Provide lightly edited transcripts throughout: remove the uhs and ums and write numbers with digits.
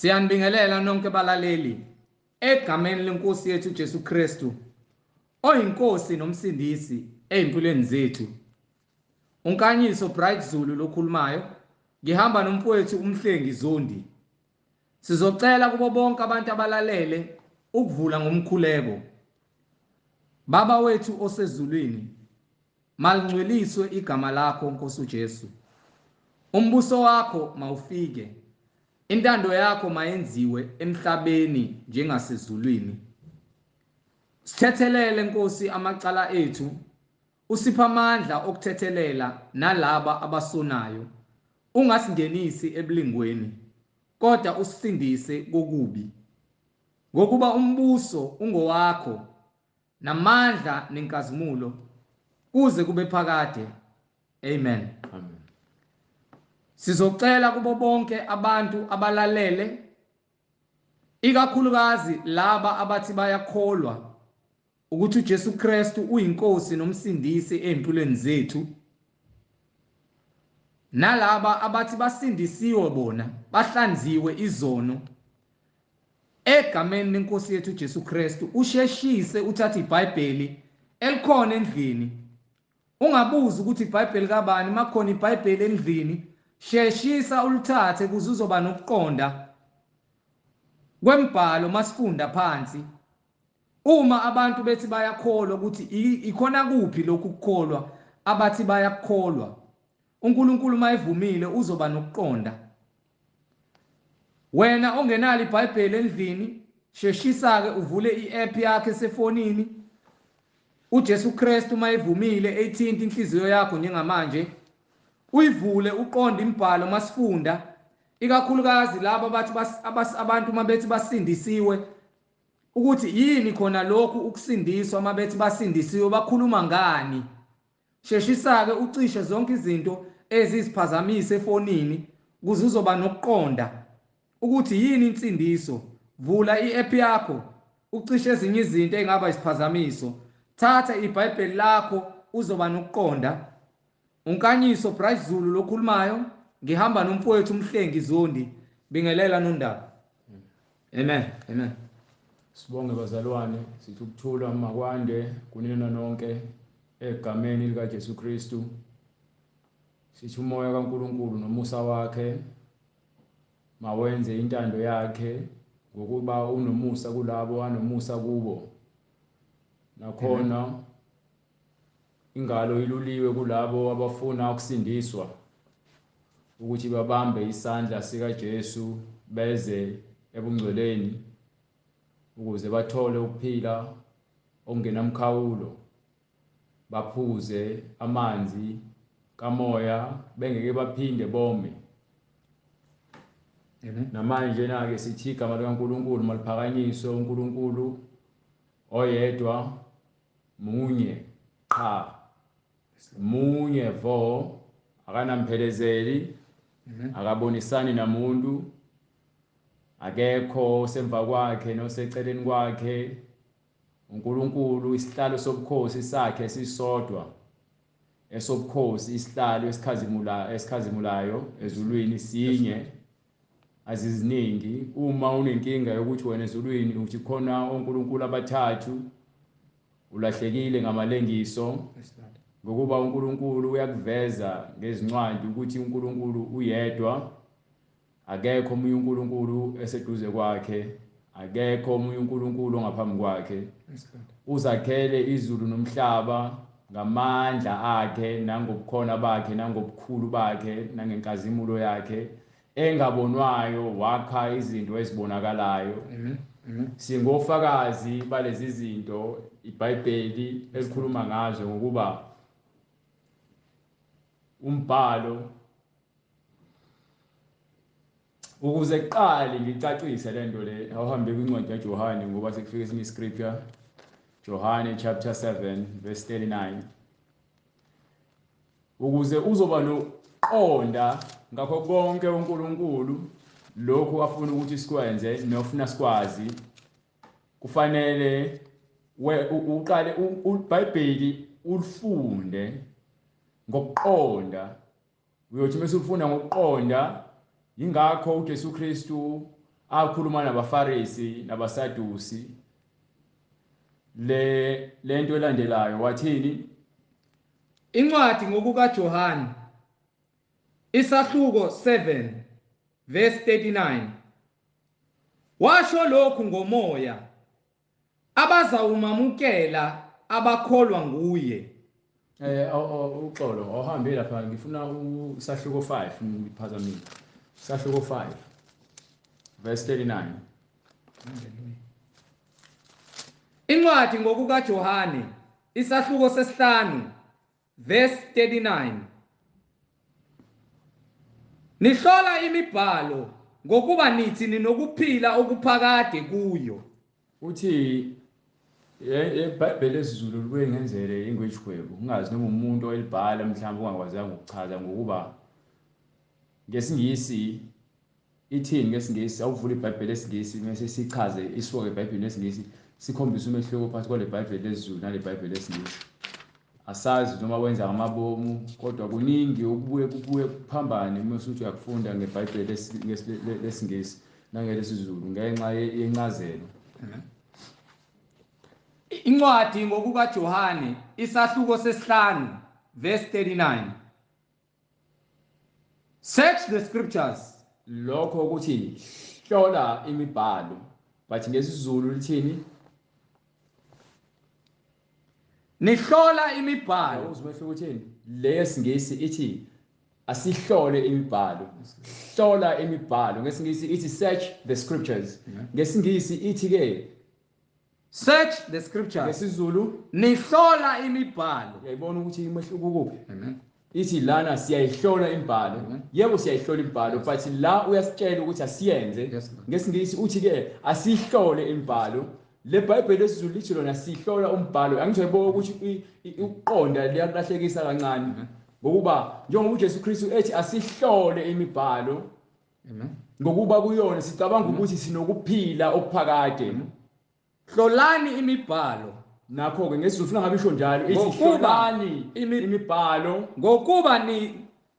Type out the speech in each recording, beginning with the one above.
Siyanibingelela nonke balaleli egameni lenkosi yethu Jesu Kristu oyinkosi nomsindisi ezimpilweni zethu. Unkanyiso Bright Zulu lokhulumayo, ngihamba nomfowethu uMhlengi Zondi. Sizocela kubo bonke abantu abalalele ukuvula ngomkhuleko. Baba wethu osezulwini, malingcweliswe igama lakho Nkosi uJesu. Umbuso wakho mawufike. Intando yakho mayenziwe emhlabeni njengasezulwini. Sithethelele Nkosi amacala ethu, usipha amandla okuthethelela nalaba abasonayo. Ungasingenisi ebulingweni, kodwa usisindise kokubi. Ngokuba umbuso ungowakho, namandla nenkazimulo, kuze kube phakade. Amen. Amen. Sizocela kubo bonke abantu abalalele, ikakhulukazi laba abathi bayakholwa ukuthi uJesu Kristu uyinkosi nomsindisi ezimpilweni zethu, nalaba abathi basindisiwe bona, bahlanziwe izono egameni lenkosi yethu uJesu Kristu. Usheshise uthathe iBhayibheli elikhona endlini. Ungabuzi ukuthi iBhayibheli kabani, makhona iBhayibheli endlini, sheshisa ulithathe ukuze uzoba nokuqonda kwembhalo masifunda phansi. Uma abantu bethi bayakholwa ukuthi ikhona kuphi lokhu kukholwa abathi bayakholwa, uNkulunkulu mayivumile uzoba nokuqonda. Wena ongenalo iBhayibheli endlini, sheshisa ke uvule iapp yakhe esefonini. uJesu Kristu mayivumile eyithinta inhliziyo yakho njengamanje, uyivule uqonde imibhalo masifunda, ikakhulukazi laba abathi abantu mabethi basindisiwe, ukuthi yini khona lokhu ukusindiswa mabethi basindisiwe, bakhuluma ngani. Sheshisa ke ucishe zonke izinto eziziphazamise efonini ukuze uzoba nokuqonda ukuthi yini insindiso. Vula iapp yakho ucishe ezinye izinto ezingaba isiphazamiso. Thatha iBhayibheli lakho uzoba nokuqonda. Unkanyiso Bright Zulu lokhulumayo, ngihamba nomfowethu uMhlengi Zondi. Bingelela nondaba. Amen. Amen. Sibonge bazalwane, sithi ukuthula makwande kunina nonke egameni lika Jesu Kristu. Sithi umoya kaNkuluNkulu nomusa wakhe mawenze intando yakhe, ngokuba unomusa kulabo anomusa kubo. Nakhona ingalo iluliwe kulabo abafuna ukusindiswa, ukuthi babambe isandla sikaJesu beze ebungcweleni ukuze bathole ukuphila okungenamkhawulo, baphuze amanzi kamoya bengeke baphinde bome. Amen. Namanje na ke sithi igama likaNkuluNkulu maliphakanyiswe. uNkulunkulu oyedwa, munye qha, munye vo, akanamphelezeli, akabonisani namuntu, akekho osemva kwakhe noseceleni kwakhe. uNkulunkulu isihlalo sobukhosi sakhe sisodwa, esobukhosi isihlalo esikhazimulayo ezulwini sinye, aziziningi. Uma unenkinga yokuthi wena ezulwini uthi khona oNkulunkulu abathathu, ulahlekile ngamalengiso, ngokuba uNkulunkulu uyakuveza ngezincwadi ukuthi uNkulunkulu uyedwa, akekho omunye uNkulunkulu eseduze kwakhe, akekho omunye uNkulunkulu ongaphambi kwakhe. Uzakhele izulu nomhlaba ngamandla akhe nangobukhona bakhe nangobukhulu bakhe nangenkazimulo yakhe engabonwayo, wakha izinto ezibonakalayo. Amen. Amen. Singofakazi balezi zinto iBhayibheli elikhuluma ngazo, ngokuba umbhalo, ukuze kuqale ngicacise lento le, awuhambe kwincwadi kaJohane ngoba sekufike esinye scripture, Johane chapter 7 verse 39, ukuze uzoba noqonda ngakho konke uNkulunkulu lokhu afuna ukuthi sikwenze nofuna sikwazi. Kufanele uqale iBhayibheli ulifunde ngokuqonda. Uyothi mase ufunda ngokuqonda, ingakho uJesu Kristu Akhuluma nabaFarisi nabaSadusi lento elandelayo wathini? Incwadi ngokukaJohane isahluko 7 verse 39. Washo lokhu ngomoya abazawumamukela abakholwa nguye. Uxolo awuhambe lapha, ngifuna usahluko 5, ngiphazamile. Sahluko 5 verse 39. Incwadi ngokukaJohane isahluko 5 verse 39. Nihlola imibhalo ngokuba nithi ninokuphila okuphakade kuyo. Uthi iBhayibheli lesiZulu libuye ngenzele ingwejigwebo, ungazi noma umuntu oyibhala mhlawumbe ungakwazanga ukuchaza, ngokuba ngesingisi ithini ngesingisi. Awuvula iBhayibheli lesingisi mase sichaze isuka eBhayibhelini lesingisi, sikhombise umehluko phakathi kwale Bhayibheli lesiZulu nale Bhayibheli lesingisi. Asazi noma wenza ngamabomu, kodwa kuningi okubuye kubuye kuphambane uma usuthi uyakufunda ngeBhayibheli lesingisi nangelesiZulu ngenxa yencazelo. Incwadi ngokukaJohane isahluko 5 verse 39. Search the scriptures. Lokho ukuthi hlola imibhalo, but ngesiZulu lithini? Nihlola imibhalo. Uzumehluko uthini? Lesingisi ithi asihlole imibhalo. Hlola imibhalo. Ngesingisi ithi search the scriptures. Ngesingisi ithi ke search the scriptures. NgesiZulu nihlola imibhalo. Uyayibona ukuthi umehluko ukuphi? Amen. Ithi lana siyayihlola imibhalo. Yebo siyayihlola imibhalo, but la uyasitshela ukuthi asiyenze. Ngesingisi uthi ke asihlole imibhalo. Le Bhayibheli lesiZulu lithi lona sihlola umbhalo. Angizoyibona ukuthi ukuqonda liyakulahlekisa kancane. Ngokuba njengoba uJesu Kristu ethi asihlole imibhalo. Amen. Ngokuba kuyona sicabanga ukuthi sinokuphila okuphakade. Hlolani imibhalo. Nakho ke ngesiZulu funa ngabe isho njalo, ithi hlolani imibhalo ngokuba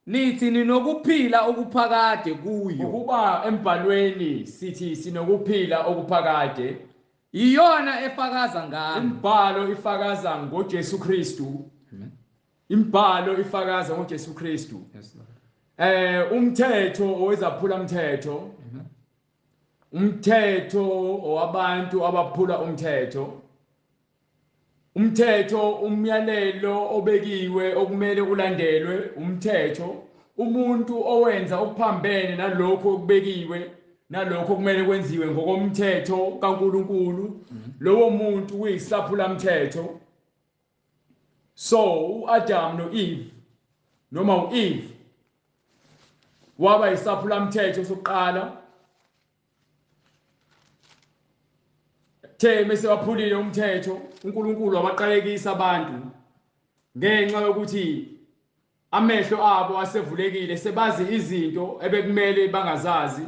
nithi ninokuphila okuphakade kuyo. Ngokuba embhalweni sithi sinokuphila okuphakade. Iyona efakaza ngami. Imibhalo ifakaza ngoJesu Kristu. Imibhalo ifakaza ngoJesu Kristu. Umthetho owezaphula umthetho. Umthetho owabantu abaphula umthetho. Umthetho umyalelo obekiwe okumele ulandelwe umthetho. Umuntu owenza okuphambene nalokho okubekiwe nalokho kumele kwenziwe ngokomthetho kaNkuluNkulu, lowo muntu uyisaphula mthetho. So uAdam noEve, noma uEve waba yisaphula mthetho sokuqala. The mase waphulile umthetho, uNkulunkulu wabaqalekisa abantu ngenxa yokuthi amehlo abo asevulekile, sebazi izinto ebekumele bangazazi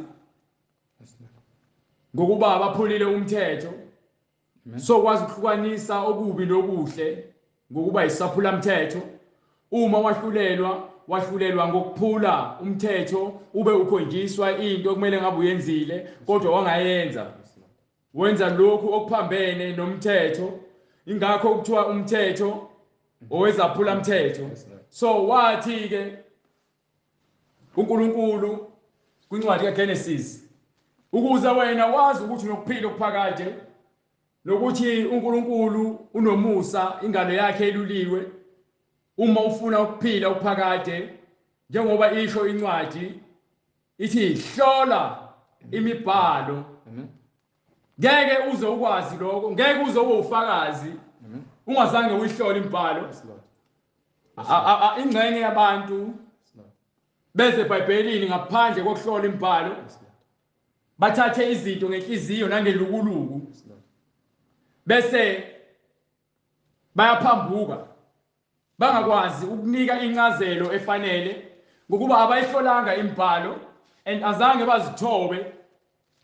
ngokuba baphulile umthetho. So kwazi ukuhlukanisa okubi nokuhle ngokuba yisaphula mthetho. Uma wahlulelwa, wahlulelwa ngokuphula umthetho, ube ukhonjiswa into okumele ngabe uyenzile kodwa wangayenza. Wenza lokhu okuphambene nomthetho, ingakho kuthiwa umthetho owezaphula mthetho. So wathi ke uNkulunkulu kwincwadi kaGenesis, ukuze wena wazi ukuthi unokuphila okuphakade nokuthi uNkulunkulu unomusa, ingalo yakhe eluliwe, uma ufuna ukuphila okuphakade, njengoba isho incwadi ithi hlola imibhalo. Ngeke uze ukwazi lokho, ngeke uze ube ufakazi ungazange uyihlole imibhalo. Ingxenye yabantu beze eBhayibhelini ngaphandle kokuhlola imibhalo, bathathe izinto ngenhliziyo nangelukuluku, bese bayaphambuka bangakwazi ukunika incazelo efanele ngokuba abayihlolanga imibhalo and azange bazithobe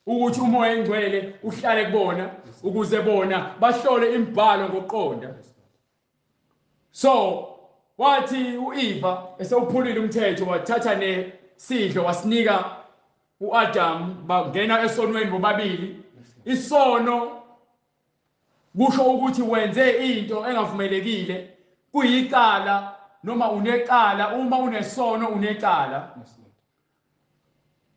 ukuthi uMoya oNgcwele uhlale kubona ukuze bona bahlole imibhalo ngokuqonda. So wathi uEva esewuphulile umthetho, wathatha nesidlo wasinika uAdam bangena esonweni bobabili. Isono kusho ukuthi wenze into engavumelekile, kuyicala noma unecala. Uma unesono unecala.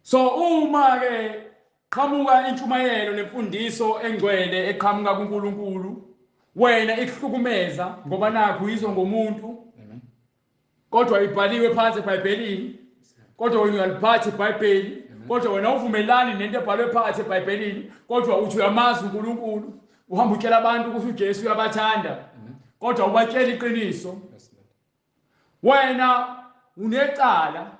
So uma ke qhamuka intshumayelo nemfundiso engcwele eqhamuka kuNkulunkulu, wena ikuhlukumeza ngoba nakho uyizwa ngomuntu, kodwa ibhaliwe phansi eBhayibhelini, kodwa wena uyaliphatha iBhayibheli, kodwa wena uvumelani nento ebhalwe phansi eBhayibhelini, kodwa uthi uyamazi uNkulunkulu, uhamba utshela abantu ukuthi uJesu uyabathanda, kodwa ubatshela iqiniso. Wena unecala.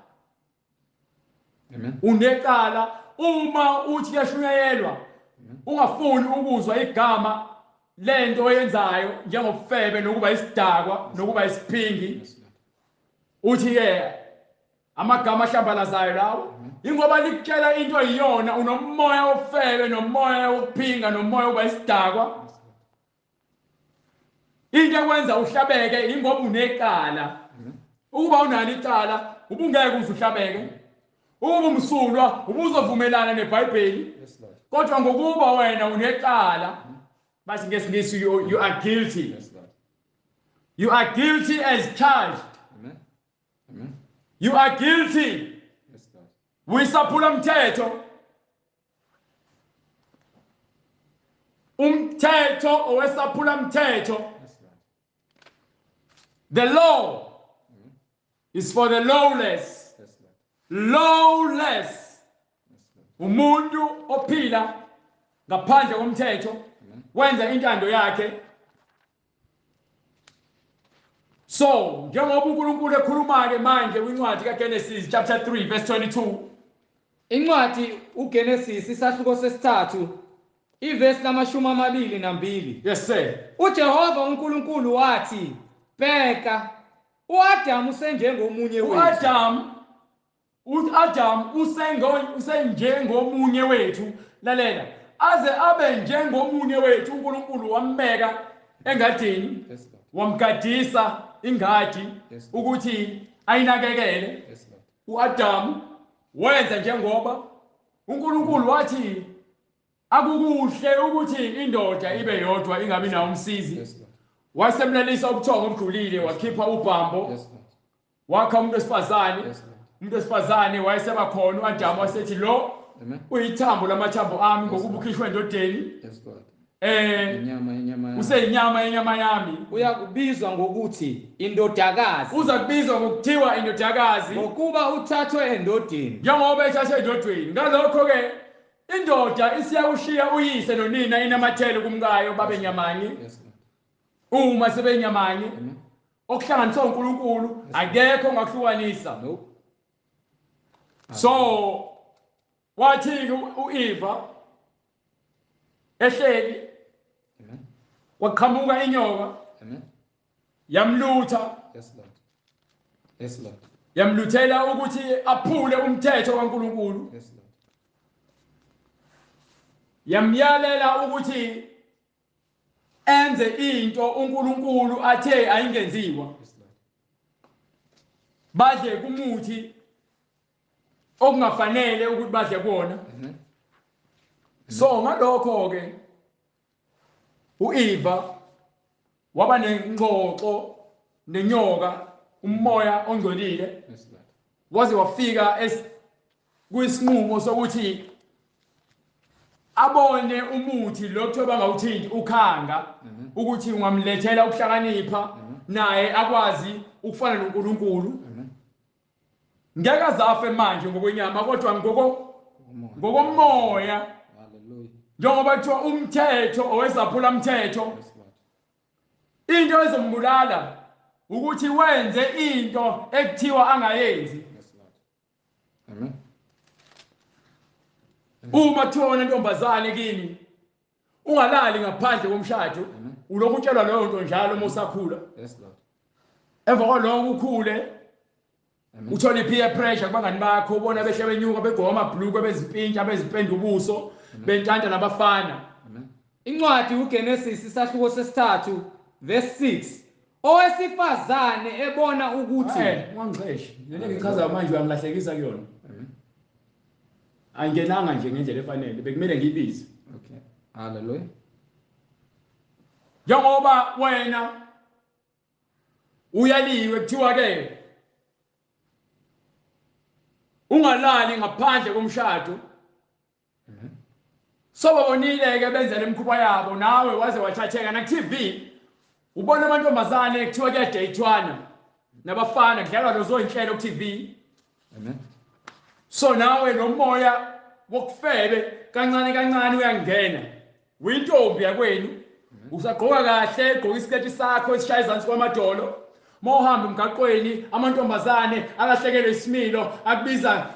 Unecala uma uthi kuyashunyayelwa ungafuni ukuzwa igama lento oyenzayo njengobufebe nokuba isidakwa nokuba isiphingi, uthi ke amagama ahlambalazayo lawo, ingoba likutshela into eyiyona. Unomoya wobufebe nomoya wokuphinga nomoya wokuba isidakwa. Into ekwenza uhlabeke ingoba unecala. Ukuba unalo icala ubungeke uze uhlabeke. Ukuba umsulwa ubuzovumelana neBhayibheli, kodwa ngokuba wena unecala, bathi ngesiNgisi you are guilty. You are guilty as charged. You are guilty. Uyisaphula umthetho. Umthetho owesaphula umthetho. The law is for the lawless. Lawless. Umuntu ophila ngaphandle komthetho wenza intando yakhe. So njengoba uNkulunkulu ekhuluma ke manje kwincwadi kaGenesis chapter 3 verse 22, incwadi uGenesis isahluko sesithathu ivesi lama-22. Yes sir. uJehova uNkulunkulu wathi, bheka uAdam usenjengomunye wethu. uAdam usenjengomunye wethu. Lalela, aze abe njengomunye wethu uNkulunkulu wambeka engadini, wamgadisa ingadi ukuthi ayinakekele. uAdam wenza njengoba uNkulunkulu wathi akukuhle ukuthi indoda ibe yodwa ingabi nawo umsizi. Wasemlalisa ubuthongo obujulile, wakhipha ubhambo, wakha umuntu wesifazane. Umuntu wesifazane wayeseba khona. uAdam wasethi lo uyithambo lamathambo ami ngokuba ukhishwe endodeni. Useyinyama yenyama yami. Uyakubizwa ngokuthi indodakazi. Uza kubizwa ngokuthiwa indodakazi ngokuba uthathwe endodeni. Njengoba ethathwe endodeni. Ngalokho ke indoda isiyawushiya uyise nonina inamathele kumkayo babe nyamanye. Uma sebenyamanye okuhlanganiswa uNkulunkulu akekho ongakuhlukanisa. So wathi uEva ehleli, kwaqhamuka inyoka yamlutha. Yamluthela ukuthi aphule umthetho kaNkulunkulu. Yamyalela ukuthi enze into uNkulunkulu athe ayingenziwa. Badle kumuthi okungafanele ukuthi badle kuona. So ngalokho ke uEva waba nengxoxo nenyoka, umoya ongcolile, waze wafika kuyisinqumo sokuthi abone umuthi lo kuthiwa bangawuthinti ukhanga, ukuthi ungamlethela ukuhlakanipha naye akwazi ukufana noNkulunkulu. Ngeke azafe manje ngokwenyama kodwa ngokomoya. Njengoba kuthiwa umthetho owezaphula umthetho, into ezombulala ukuthi wenze into ekuthiwa angayenzi. Uma kuthiwa ntombazane kini ungalali ngaphandle komshado, ulokhu utshelwa leyo nto njalo uma usakhula. Emva kwaloko ukhule uthole peer pressure kubangani bakho, ubona behle benyuka begqoka amabhuluku, bezimpintsha, bezipenda ubuso, bentanta nabafana. Incwadi uGenesis isahluko sesithathu verse 6. Owesifazane ebona ukuthi ungangixeshi lento engichazayo manje uyangilahlekisa kuyona. Ayingenanga nje ngendlela efanele, bekumele ngiyibize. Okay. Hallelujah. Njengoba wena uyaliwe kuthiwa ke ungalali ngaphandle komshado. Sobabonile ke benza lemkhuba yabo, nawe waze wathatheka na TV. Ubona amantombazane kuthiwa kuyadeyithwana nabafana, kudlalwa lezo inhlelo ku TV. Amen. So nawe nomoya wokufebe kancane kancane uyangena. Uyintombi yakwenu, usagqoka kahle, gqoka isiketi sakho esishaya ezansi kwamadolo. Mawuhamba emgaqweni amantombazane alahlekelwe isimilo, akubiza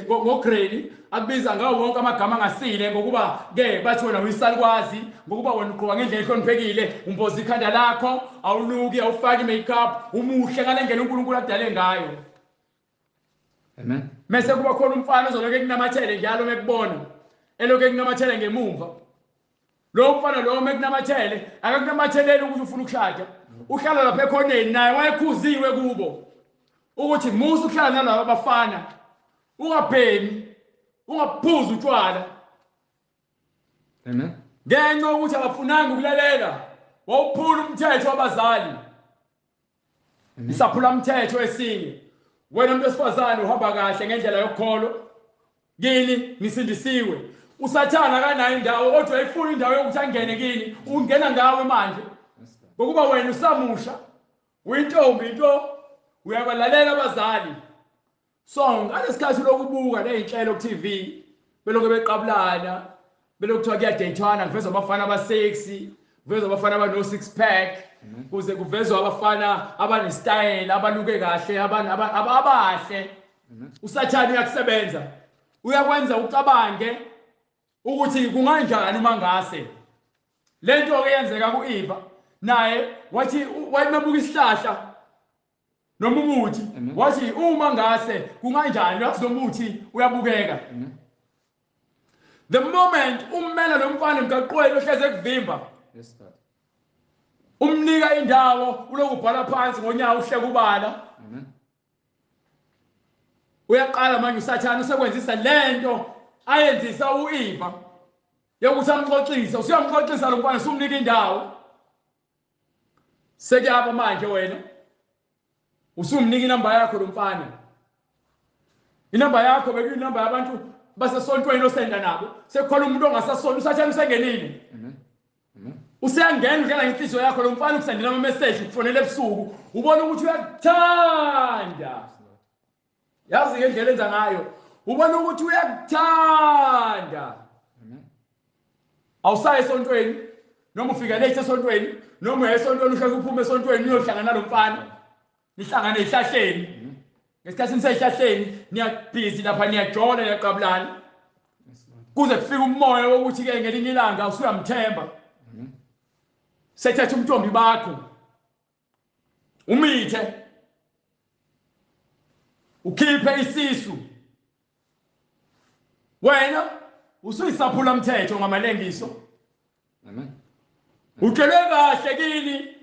ngogreni, akubiza ngawo wonke amagama angasile, ngokuba ke bathi wena uyisalukwazi, ngokuba wena ugqoka ngendlela ehloniphekile, umboza ikhanda lakho, awuluki, awufaki makeup, umuhle ngale ndlela uNkulunkulu akudale ngayo. Amen. Mase kuba khona umfana ozoloke ekunamathele njalo mekubona, elokhu ekunamathele ngemumva. Lo mfana lo mekunamathele, akakunamatheleli ukuthi ufuna ukushada. Uhlala lapha ekhoneni naye wayekhuziwe kubo ukuthi musa ukuhlala nalabo bafana, ungabhemi, ungaphuzi utshwala. Amen. Ngenxa yokuthi abafunanga ukulalela, wawuphula umthetho wabazali. Isaphula umthetho esinye. Wena umuntu wesifazane uhamba kahle ngendlela yokholo, kini nisindisiwe. Usathana akanayo indawo, kodwa uyayifuna indawo yokuthi angene kini. Ungena ngawe manje ngokuba wena usamusha, uyintombi into, uyabalalela abazali. So ngalesikhathi lokubuka ley'nhlelo ku-TV, belokhu beqabulana, belokhu kuthiwa kuyadeyithwana, kuvezwa abafana aba-sexy, kuvezwa abafana abano-six pack, kuze kuvezwa abafana abanesitayela, abaluke kahle, abahle. Usathane uyakusebenza, uyakwenza ucabange ukuthi kunganjani uma ngase. Lento ke yenzeka ku-Eva, naye wathi wayemebuka isihlahla noma umuthi, wathi uma ngase kunganjani, wathi lo muthi uyabukeka. The moment ummela lo mfana emgaqweni ohleze ekuvimba, umnika indawo, ulokhu ubhala phansi ngonyawo, uhleka ubala. Uyaqala manje uSathane usekwenzisa lento ayenzisa uEva yokuthi amxoxise. Usuyamxoxisa lo mfana, usumnika indawo. Sekuyaba manje wena usumnika inamba yakho lo mfana. Inamba yakho bekuyinamba yabantu basesontweni osenda nabo, sekukhona umuntu ongasasonto, uSathane usengenile. Useyangena udlala ngenhliziyo yakho lo mfana, ukusendela ama message, ukufonela ebusuku, ubona ukuthi uyakuthanda. Yazi ngendlela enza ngayo, ubona ukuthi uyakuthanda. Awusayi esontweni, noma ufika late esontweni, noma uya esontweni uhleke uphume esontweni uyohlangana nalo mfana, nihlangane ezihlahleni. Ngesikhathi nisezihlahleni niyabhizi lapha, niyajola, niyaqabulana, kuze kufike umoya wokuthi ke ngelinye ilanga usuyamthemba, sethatha umntombi bakho umithe, ukhiphe isisu. Wena usuyisaphula umthetho ngamalengiso. Amen. Utshelwe kahle kini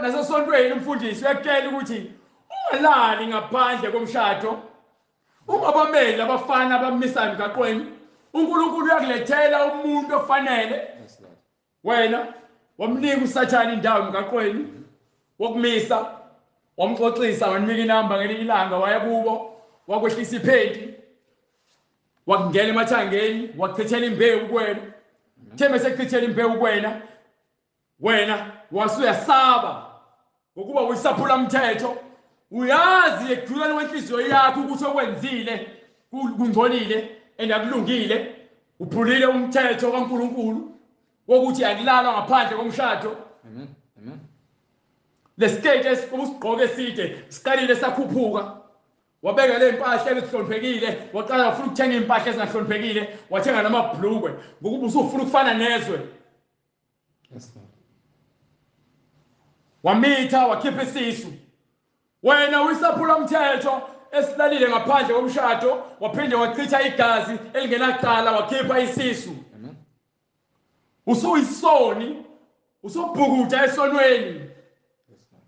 nasesontweni, umfundisi uyakutshela ukuthi ungalali ngaphandle komshado, ungabameli abafana abamisayo emgaqweni. uNkulunkulu uyakulethela umuntu ofanele. Wena wamnika uSathane indawo emgaqweni wokumisa, wamxoxisa, wamnika inamba. Ngelinye ilanga waya kubo, wakwehlisa iphenti, wakungena emathangeni, wachithela imbewu kuwena. Thembe sekuchithela imbewu kuwena, wena wasuyasaba ngokuba uyisaphula umthetho. Uyazi ekujuleni kwenhliziyo yakho ukuthi okwenzile kungcolile and akulungile. Uphulile umthetho kaNkulunkulu wokuthi akulalwa ngaphandle komshado. Amen. Amen. Lesiketi usigqoke eside siqalile sakhuphuka, wabeka le mpahla ezihloniphekile, waqala wafuna ukuthenga impahla ezingahloniphekile, wathenga namabhlukwe ngokuba usufuna ukufana nezwe. Yes, Lord. Wamitha, wakhipha isisu. Wena uyisaphula umthetho esilalile ngaphandle komshado, waphinde wachitha igazi elingenacala, wakhipha isisu. Amen. Usuyisoni, usubhukuda esonweni. Yes, Lord.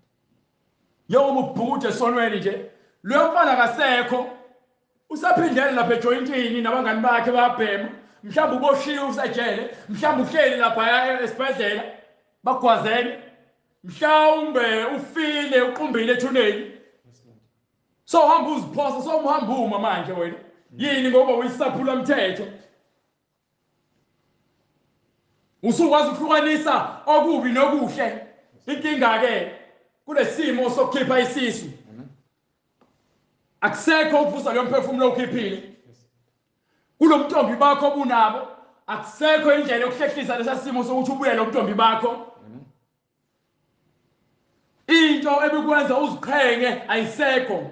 Njengoba ubhukuda esonweni nje, loyo mfana akasekho. Usaphindele lapha ejoyintini nabangani bakhe bayabhema, mhlawumbe uboshiwe usejele, mhlawumbe uhleli lapha esibhedlela bagwazene, mhlawumbe ufile uqumbile ethuneni. So hamba uziphosa, so uhamba uma manje wena. Yini ngoba uyisaphula mthetho. Usukwazi ukuhlukanisa okubi nokuhle. Inkinga ke kulesimo sokukhipha isisu. Akusekho ukuvusa lo mphefumulo okhiphile. Kulomntombi bakho obunabo akusekho indlela yokuhlehlisa lesa simo sokuthi ubuye lo mntombi bakho. Into ebikwenza uziqhenye ayisekho.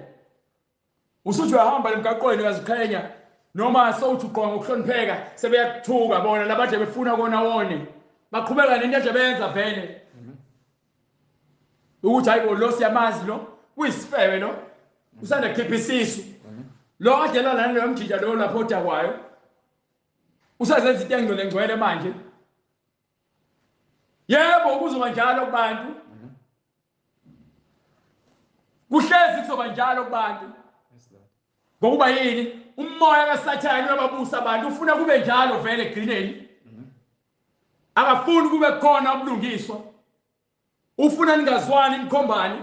Usuthi uyahamba emgaqweni uyaziqhenya noma sowuthi ugqoka ngokuhlonipheka sebeyakuthuka bona labade befuna kona wone. Baqhubeka nento nje benza vele. Ukuthi hayibo lo siyamazi lo kuyisifebe lo usanda kukhipha isisu. Lo adela lana lo mjija lo lapho odakwayo. Usazenza into engcwele ngcwele manje. Yebo kuzoba njalo kubantu. Kuhlezi kuzoba njalo kubantu. Ngokuba yini? Umoya kaSathane uyababusa abantu, ufuna kube njalo vele egcineni. Akafuni kube khona ubulungiswa. Ufuna ningazwani nikhombani.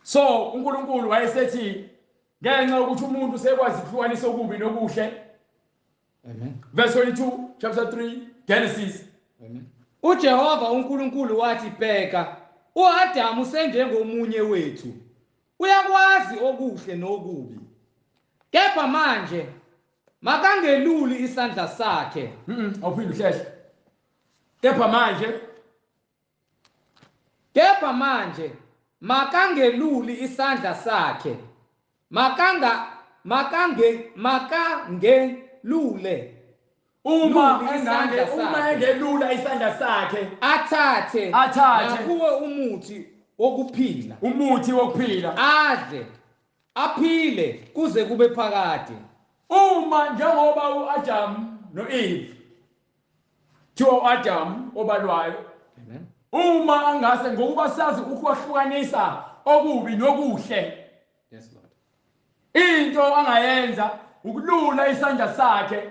So uNkulunkulu wayesethi ngenxa yokuthi umuntu sekwazi ukuhlukanisa okubi nokuhle. Amen. Verse 22 chapter 3 Genesis. Amen. uJehova uNkulunkulu wathi, bheka, uAdamu senjengomunye wethu, uyakwazi okuhle nokubi. Kepha manje makangeluli isandla sakhe. Awuphinde uhlehle. Kepha manje makangeluli isandla sakhe. Makangelule. Uma engelula isandla sakhe, athathe nakuwe umuthi wokuphila. Umuthi wokuphila. Adle, aphile kuze kube phakade. Uma njengoba uAdam noEve, thiwa uAdam obalwayo. Amen. Uma angase ngokuba sazi ukwahlukanisa okubi nokuhle. Yes Lord. Into angayenza ukulula isandla sakhe,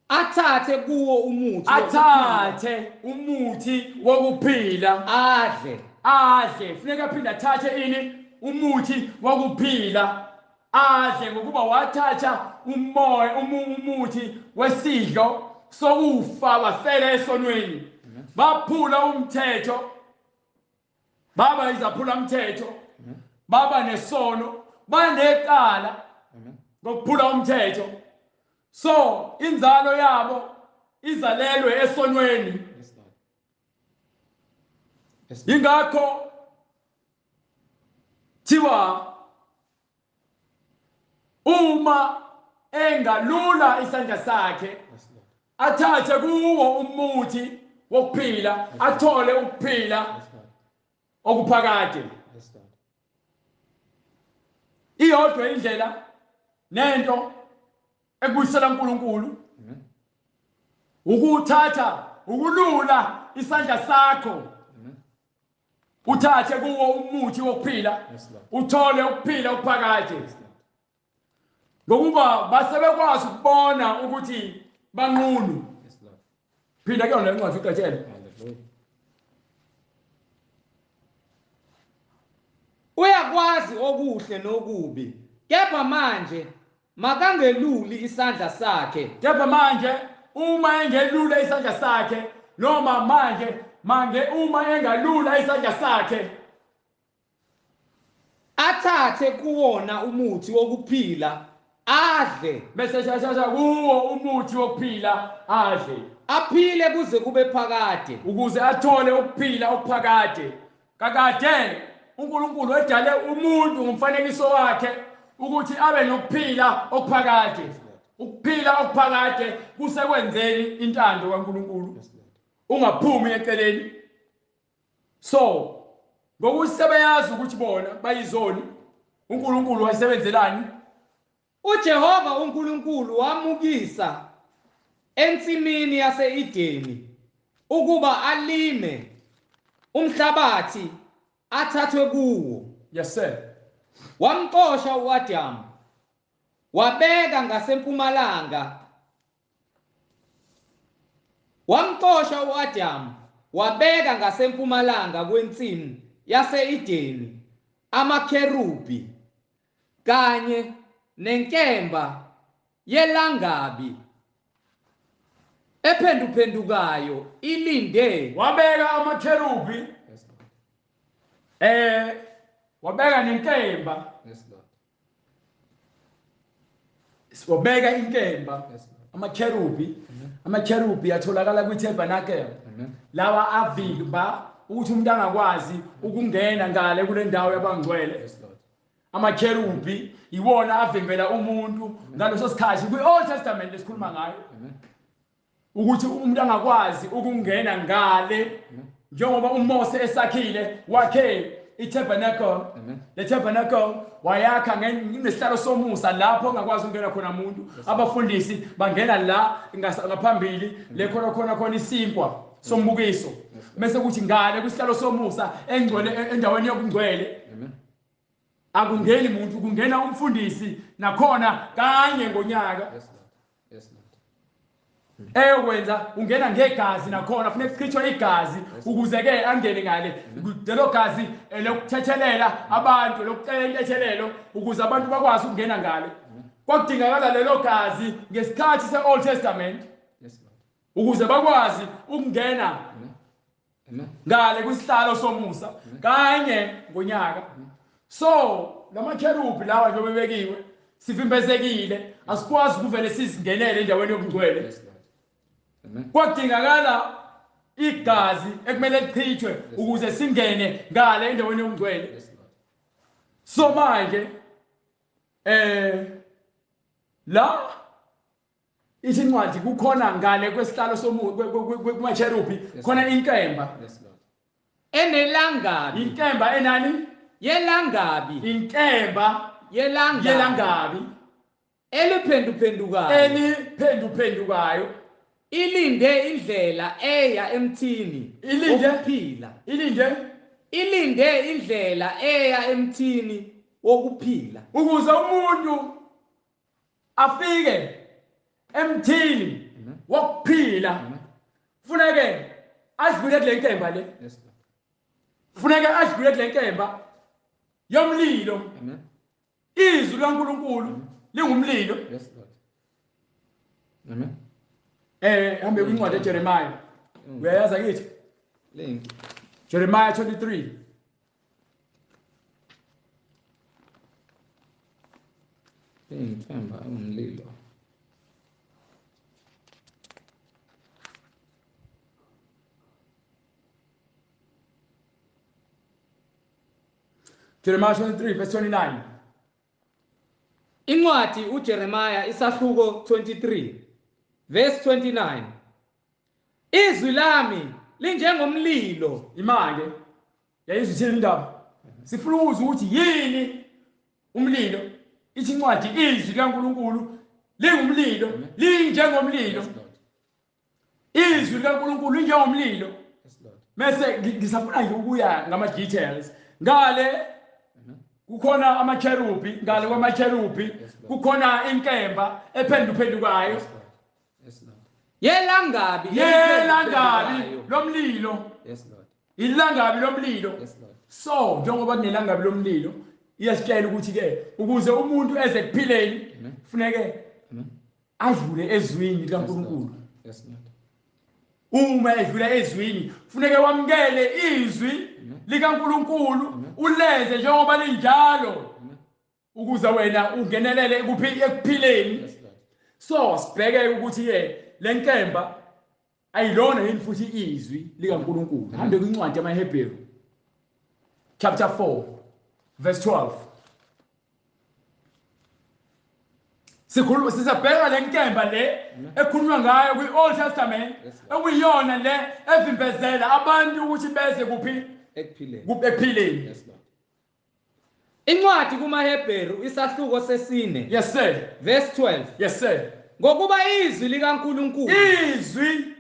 athathe kuwo umuthi, athathe umuthi wokuphila, adle. Adle. Funeka aphinde athathe ini? Umuthi wokuphila adle, ngokuba wathatha umoya umuthi wesidlo sokufa, wafela esonweni. Baphula umthetho, baba izaphula umthetho, baba nesono, banecala ngokuphula umthetho. So inzalo yabo izalelwe esonweni. Ingakho thiwa uma engalula isandla sakhe athathe kuwo umuthi wokuphila, athole ukuphila okuphakade. Iyodwa indlela nento ekubuyisela uNkulunkulu, ukuthatha ukulula isandla sakho uthathe kuwo umuthi wokuphila, uthole ukuphila okuphakade. Ngokuba basebekwazi ukubona ukuthi banqunu. Phinda kuyona le ncwadi uqetshele. Uyakwazi okuhle nokubi, kepha manje makangeluli isandla sakhe. Kepha manje uma engelula isandla sakhe, noma manje uma engalula isandla sakhe, athathe kuwona umuthi wokuphila adle, bese shashasha kuwo umuthi wokuphila adle, aphile kuze kube phakade, ukuze athole ukuphila okuphakade. Kakade uNkulunkulu edale umuntu ngomfanekiso wakhe ukuthi abe nokuphila okuphakade. Ukuphila okuphakade kusekwenzeni intando kaNkulunkulu, ungaphumi eceleni. So ngokusebeyazi ukuthi bona bayizoni, uNkulunkulu wayesebenzelani? uJehova uNkulunkulu wamukisa ensimini yase-Edeni ukuba alime umhlabathi athathwe kuwo. Yes sir. Wamxosha uAdam wabeka ngasempumalanga. Wamxosha uAdam wabeka ngasempumalanga kwensimu yaseEdeni amakherubi kanye nenkemba yelangabi ephenduphendukayo ilinde. Wabeka amakherubi, wabeka nenkemba. Wabeka inkemba. Amakherubi, amakherubi atholakala kwi-tabernacle. Lawa avimba ukuthi umuntu angakwazi ukungena ngale kule ndawo yabangcwele. Amakherubi iwona avimbela umuntu ngaleso sikhathi kwi-Old Testament lesikhuluma ngayo, ukuthi umuntu angakwazi ukungena ngale njengoba uMose esakhile wakhe i-tabernacle. Le tabernacle wayakha nesihlalo somusa lapho ongakwazi ukungena khona umuntu. Abafundisi bangena la ngaphambili le khona khona khona isinkwa sombukiso, bese kuthi ngale kwisihlalo somusa engcwele endaweni yokungcwele akungeni umuntu, kungena umfundisi nakhona kanye ngonyaka. Eyokwenza ungena ngegazi nakhona kufuneka kuchithwe igazi ukuze ke angene ngale. Lelo gazi lokuthethelela abantu, lokucela intethelelo ukuze abantu bakwazi ukungena ngale. Kwakudingakala lelo gazi ngesikhathi se-Old Testament ukuze bakwazi ukungena ngale kwisihlalo somusa kanye ngonyaka. So lamakherubi lawa njengoba bebekiwe sivimbezekile, asikwazi ukuvele sizingenele endaweni yobungcwele. Kwadingakala igazi ekumele lichithwe ukuze singene ngale endaweni yobungcwele. So manje la ithi incwadi kukhona ngale kwesihlalo kumacherubi khona inkemba enelangabi. Inkemba enani? Yelangabi. Inkemba yelangabi eliphenduphendukayo, eliphenduphendukayo ilinde indlela eya emthini wokuphila. Ilinde indlela eya emthini wokuphila, ukuze umuntu afike emthini wokuphila funeke adlule kule nkemba le. Funeke adlule kule nkemba yomlilo. Izwi likaNkulunkulu lingumlilo. Amen. Hambe kwincwadi eJeremiah. Uyayazi akithi? Link. Jeremiah 23. Inkemba umlilo. Jeremiah 23 verse 29. Incwadi uJeremiah isahluko 23 verse 29. Izwi lami linjengomlilo. Imake yayizwa ithini indaba? Sifuna ukuzwa ukuthi yini umlilo. Ithi incwadi izwi likaNkulunkulu lingumlilo, linjengomlilo. Izwi likaNkulunkulu linjengomlilo. Mase ngisafuna nje ukuya ngama details. Ngale kukhona amacherubi, ngale kwamacherubi kukhona inkemba ephenduphendukayo. Yelangabi, yelangabi lomlilo. Ilangabi lomlilo. So njengoba kunelangabi lomlilo, iyasitshela ukuthi ke ukuze umuntu eze kuphileni kufuneke adlule ezwini likaNkulunkulu. Uma edlula ezwini kufuneke wamukele izwi likaNkulunkulu, ulenze njengoba linjalo ukuze wena ungenelele ekuphileni. So sibheke ukuthi ke le nkemba ayilona yini futhi izwi likaNkulunkulu. Hambe kwincwadi yamaHebheru chapter 4 verse 12. Sikhuluma sisabheka le nkemba le ekhulunywa ngayo kwi-Old Testament, ekuyiyona le evimbezela abantu ukuthi beze kuphi? Ekuphileni. Incwadi kumaHebheru isahluko sesine. Yes sir. Verse 12. Yes sir. Ngokuba izwi likaNkulunkulu, izwi,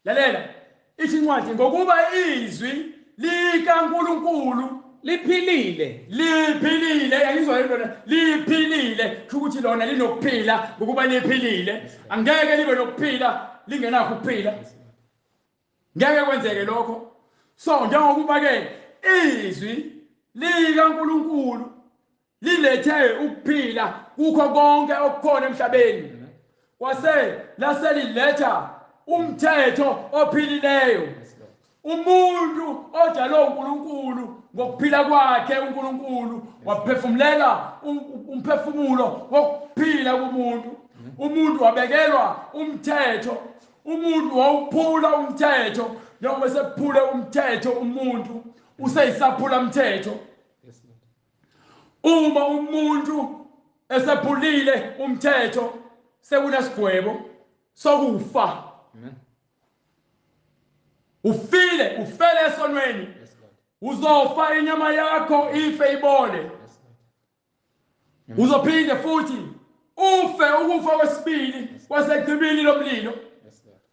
lalela, ithi incwadi ngokuba izwi likaNkulunkulu liphilile, liphilile, Libizwa lona liphilile, kusho ukuthi lona linokuphila ngokuba liphilile. Angeke libe nokuphila lingenakho ukuphila. Ngeke kwenzeke lokho. So njengokuba ke izwi likaNkulunkulu lilethe ukuphila kukho konke okukhona emhlabeni, kwase laseliletha umthetho ophilileyo. Umuntu odalwe uNkulunkulu ngokuphila kwakhe, uNkulunkulu waphefumulela umphefumulo wokuphila kumuntu. Umuntu wabekelwa umthetho, umuntu wawuphula umthetho. Njengoba sephule umthetho umuntu useyisaphula umthetho. Uma umuntu esephulile umthetho sekunesigwebo sokufa. Ufile, ufele esonweni. Uzofa, inyama yakho ife ibole. Uzophinde futhi ufe ukufa kwesibili kwasechibini lomlilo.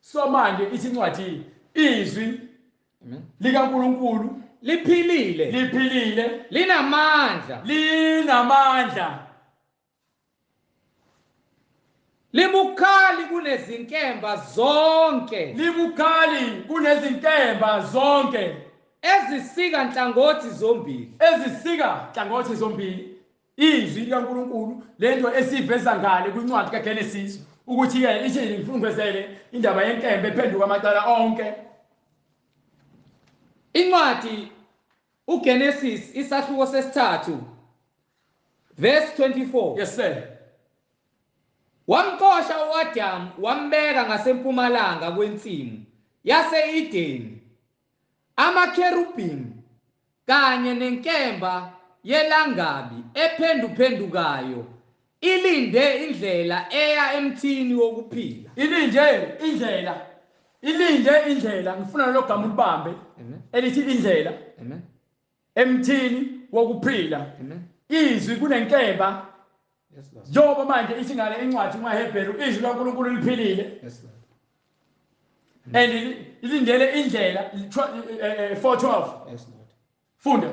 So manje ithi incwadi, izwi likaNkulunkulu liphilile, liphilile, linamandla, linamandla, libukhali kunezinkemba zonke, libukhali kunezinkemba zonke, ezisika nhlangothi zombili, ezisika nhlangothi zombili. Izwi likaNkulunkulu lento esiveza ngale kwincwadi kaGenesis ukuthi ke ithi ngifuna ngivezele indaba yenkemba ephenduka amacala onke. Incwadi uGenesis isahluko sesithathu verse 24. Yes sir. Wamxosha uAdam wambeka ngasempumalanga kwensimu yase-Edeni, amakherubhim kanye nenkemba yelangabi ephenduphendukayo ilinde indlela eya emthini wokuphila. Ilinde indlela, ilinde indlela. Ngifuna lo gama ulibambe elithi indlela. Amen. Emthini wokuphila. Amen. Izwi kunenkemba. Yes Lord. Njengoba manje ithi ngale incwadi kumaHebheru izwi laNkulunkulu liphilile. Yes Lord. And ilindele indlela 4:12. Yes Lord. Funda.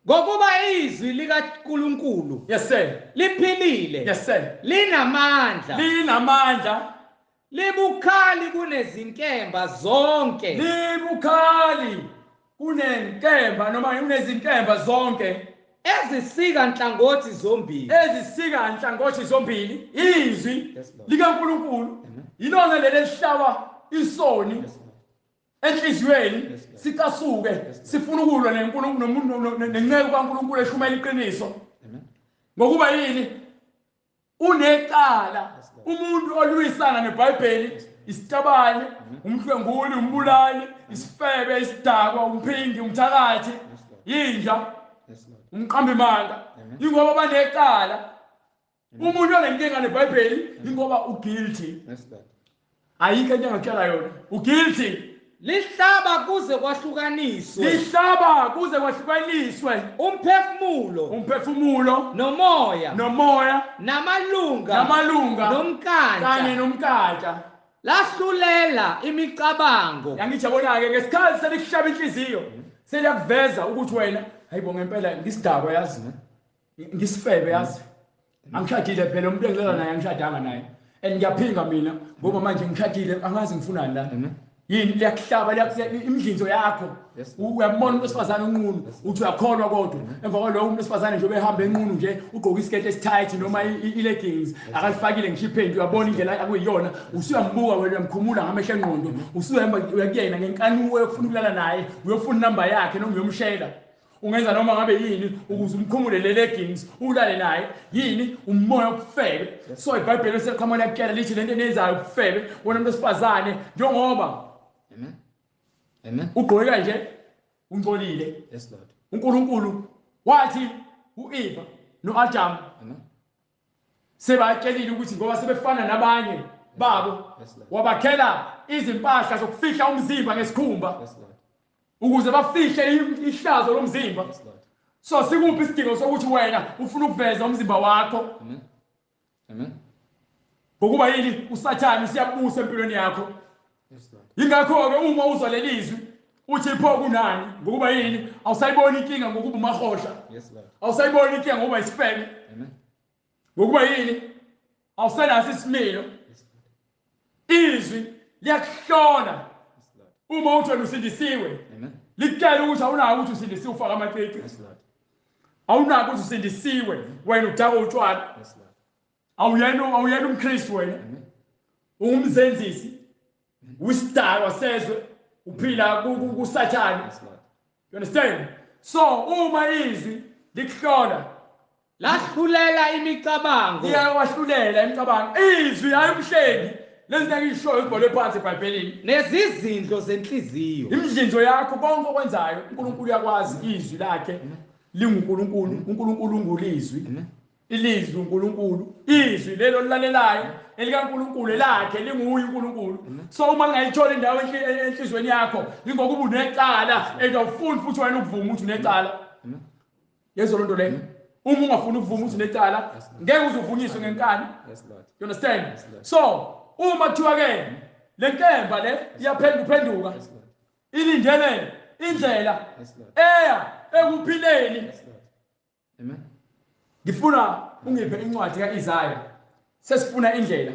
Ngokuba izwi likaNkulunkulu Yes sir. liphilile. Yes sir. Linamandla. Linamandla. Libukhali kunezinkemba zonke. Libukhali kunenkemba noma kunezinkemba zonke ezisika nhlangothi zombili. Ezisika nhlangothi zombili. Izwi Yes, Lord. likaNkulunkulu yilona leli elihlaba isoni Yes, Lord. enhliziyweni, Yes, Lord. sicasuke, Lord. sifuna ukulwa neNkulunkulu nomuntu nenceku kaNkulunkulu eshumela iqiniso. Amen. Ngokuba yini? Unecala. Yes, Lord. Umuntu olwisana neBhayibheli isitabane, umhlwenguli, umbulali, isifebe, isidakwa, umphingi, umthakathi, Yes, Lord. yinja, Yes, Lord. umqambi manga. Amen. Ingoba banecala. Umuntu onenkinga neBhayibheli ingoba uguilty. Yes, Lord. Ayikho into engakutshela yona. Uguilty. Lihlaba kuze kwahlukaniswe. Lihlaba kuze kwahlukaniswe umphefumulo, umphefumulo, nomoya, nomoya, namalunga, namalunga, nomkantsha, kanye nomkantsha. Lahlulela imicabango. Yangijabona ke ngesikhathi selikuhlaba inhliziyo, seliyakuveza ukuthi wena hayibo ngempela ngisidakwa yazi, ngisifebe yazi. Angishadile phela umuntu engilala naye angishadanga naye. And ngiyaphinga mina ngoba manje ngishadile angazi ngifunani la. Yini liyakuhlaba imidlinzo yakho. Yes. Uyabona umuntu wesifazane unqunu uthi uyakholwa kodwa emva kwaloko umuntu wesifazane nje ubehamba enqunu nje ugqoka isiketi esitight noma i-leggings akalifakile ngisho iphenti, uyabona indlela akuyiyona, usuyambuka wena uyamkhumula ngamehlo engqondo, usuyahamba uyakuyena ngenkanuko yokufuna ukulala naye, uyofuna inamba yakhe noma uyomshela. Ungenza noma ngabe yini ukuze umkhumule le leggings ulale naye. Yini? Umoya wobufebe. So iBhayibheli seliqhamuka liyakutshela lithi lento eniyenzayo ubufebe wena umuntu wesifazane njengoba Amen. Amen. ugqoke kanje ungcolile. Yes, Lord. uNkulunkulu wathi uEva noAdam Amen. sebatshelile ukuthi ngoba sebefana nabanye babo, Yes, Lord. wabakhela izimpahla zokufihla umzimba ngesikhumba. Yes, Lord. Ukuze bafihle ihlazo lomzimba. Yes, Lord. So sikuphi isidingo sokuthi wena ufuna ukuveza umzimba wakho? Amen. Amen. Ngokuba yini? uSathane usiyabusa empilweni yakho. Yes, Lord. Yingakho ke uma uzwa lelizwi Uthi pho kunani? Ngokuba yini? Awusayiboni inkinga ngokuba umahosha. Yes, Lord. Awusayiboni inkinga ngokuba isifebe. Amen. Ngokuba yini? Awusenaso isimilo. Yes, Lord. Izwi liyakuhlola Yes, Lord. uma uthi wena usindisiwe. Amen. Likutshela ukuthi awunako ukuthi usindisiwe ufaka amacici. Yes, Lord. Awunako ukuthi usindisiwe wena udaka utshwala. Yes, Lord. Awuyena umKristu wena. Amen. Ungumzenzisi. Usidakwa sezwe uphila kuSathane. Yes, Lord. You understand? So uma izwi likuhlola Lahlulela imicabango liyawahlulela imicabango. Izwi ayimhlengi. Lezi zinto engiyishoyo zibhalwe phansi eBhayibhelini. nezizindlo zenhliziyo. Imidlinzo yakho konke okwenzayo uNkulunkulu uyakwazi. Izwi lakhe linguNkulunkulu, uNkulunkulu ungulizwi. Amen. Ilizwi uNkulunkulu, izwi lelo lilalelayo elikaNkulunkulu lakhe linguye uNkulunkulu. So uma ngayithola indawo enhlizweni yakho ingokuba unecala and awufuni futhi wena ukuvuma ukuthi unecala. Amen. Yezo lonto leyo. Uma ungafuni ukuvuma ukuthi unecala ngeke uze uvunyiswe ngenkani. Yes, Lord. You understand? Lord. So uma kuthiwa ke le nkemba le iyaphenduka Yes, Lord. ilindele indlela Yes, Lord. eya ekuphileni. Yes, Lord. Amen. Ngifuna ungiphe incwadi kaIsaya. Sesifuna indlela.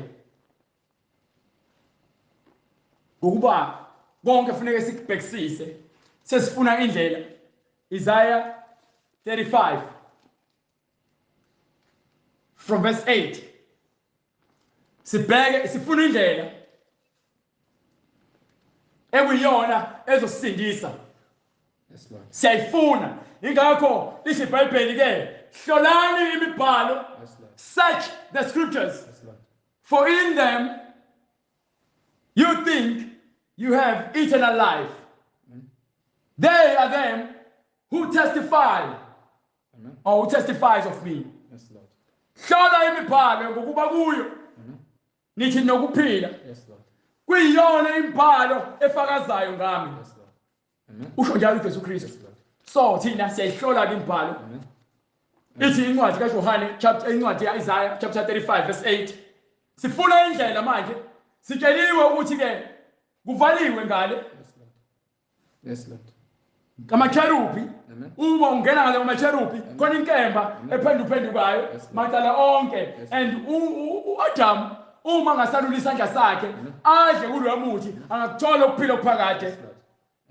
Ngokuba konke kufuneka sikubhekisise. Sesifuna indlela. Isaiah 35 from verse 8. Sibheke sifuna indlela ekuyiyona ezosindisa. Yes, Lord. Siyayifuna. Ingakho lisho iBhayibheli ke, hlolani imibhalo, Yes, Lord. search the scriptures, Yes, Lord. for in them you think you have eternal life. They are them who testify Amen. or who testifies of me. Yes, Lord. Hlola imibhalo ngokuba kuyo Amen. nithi nokuphila, Yes, Lord. kuyiyona imibhalo efakazayo ngami. Yes, Lord. Amen. Usho njalo uJesu Kristu. Yes, Lord. So thina siyayihlola ke imibhalo. Amen. Ithi incwadi kaJohane chapter, incwadi kaIsaiah chapter 35 verse 8. Sifuna indlela manje. Sitsheliwe ukuthi ke kuvaliwe ngale Yes, Lord. Yes, Lord. ngamacherubi. Amen. Uma ungena ngale ngamacherubi khona inkemba ephenduphendukayo Yes, Lord. macala onke. Yes. And uAdam uma ngasalula isandla sakhe adle kulowo muthi angakuthola ukuphila okuphakade. Yes, Lord.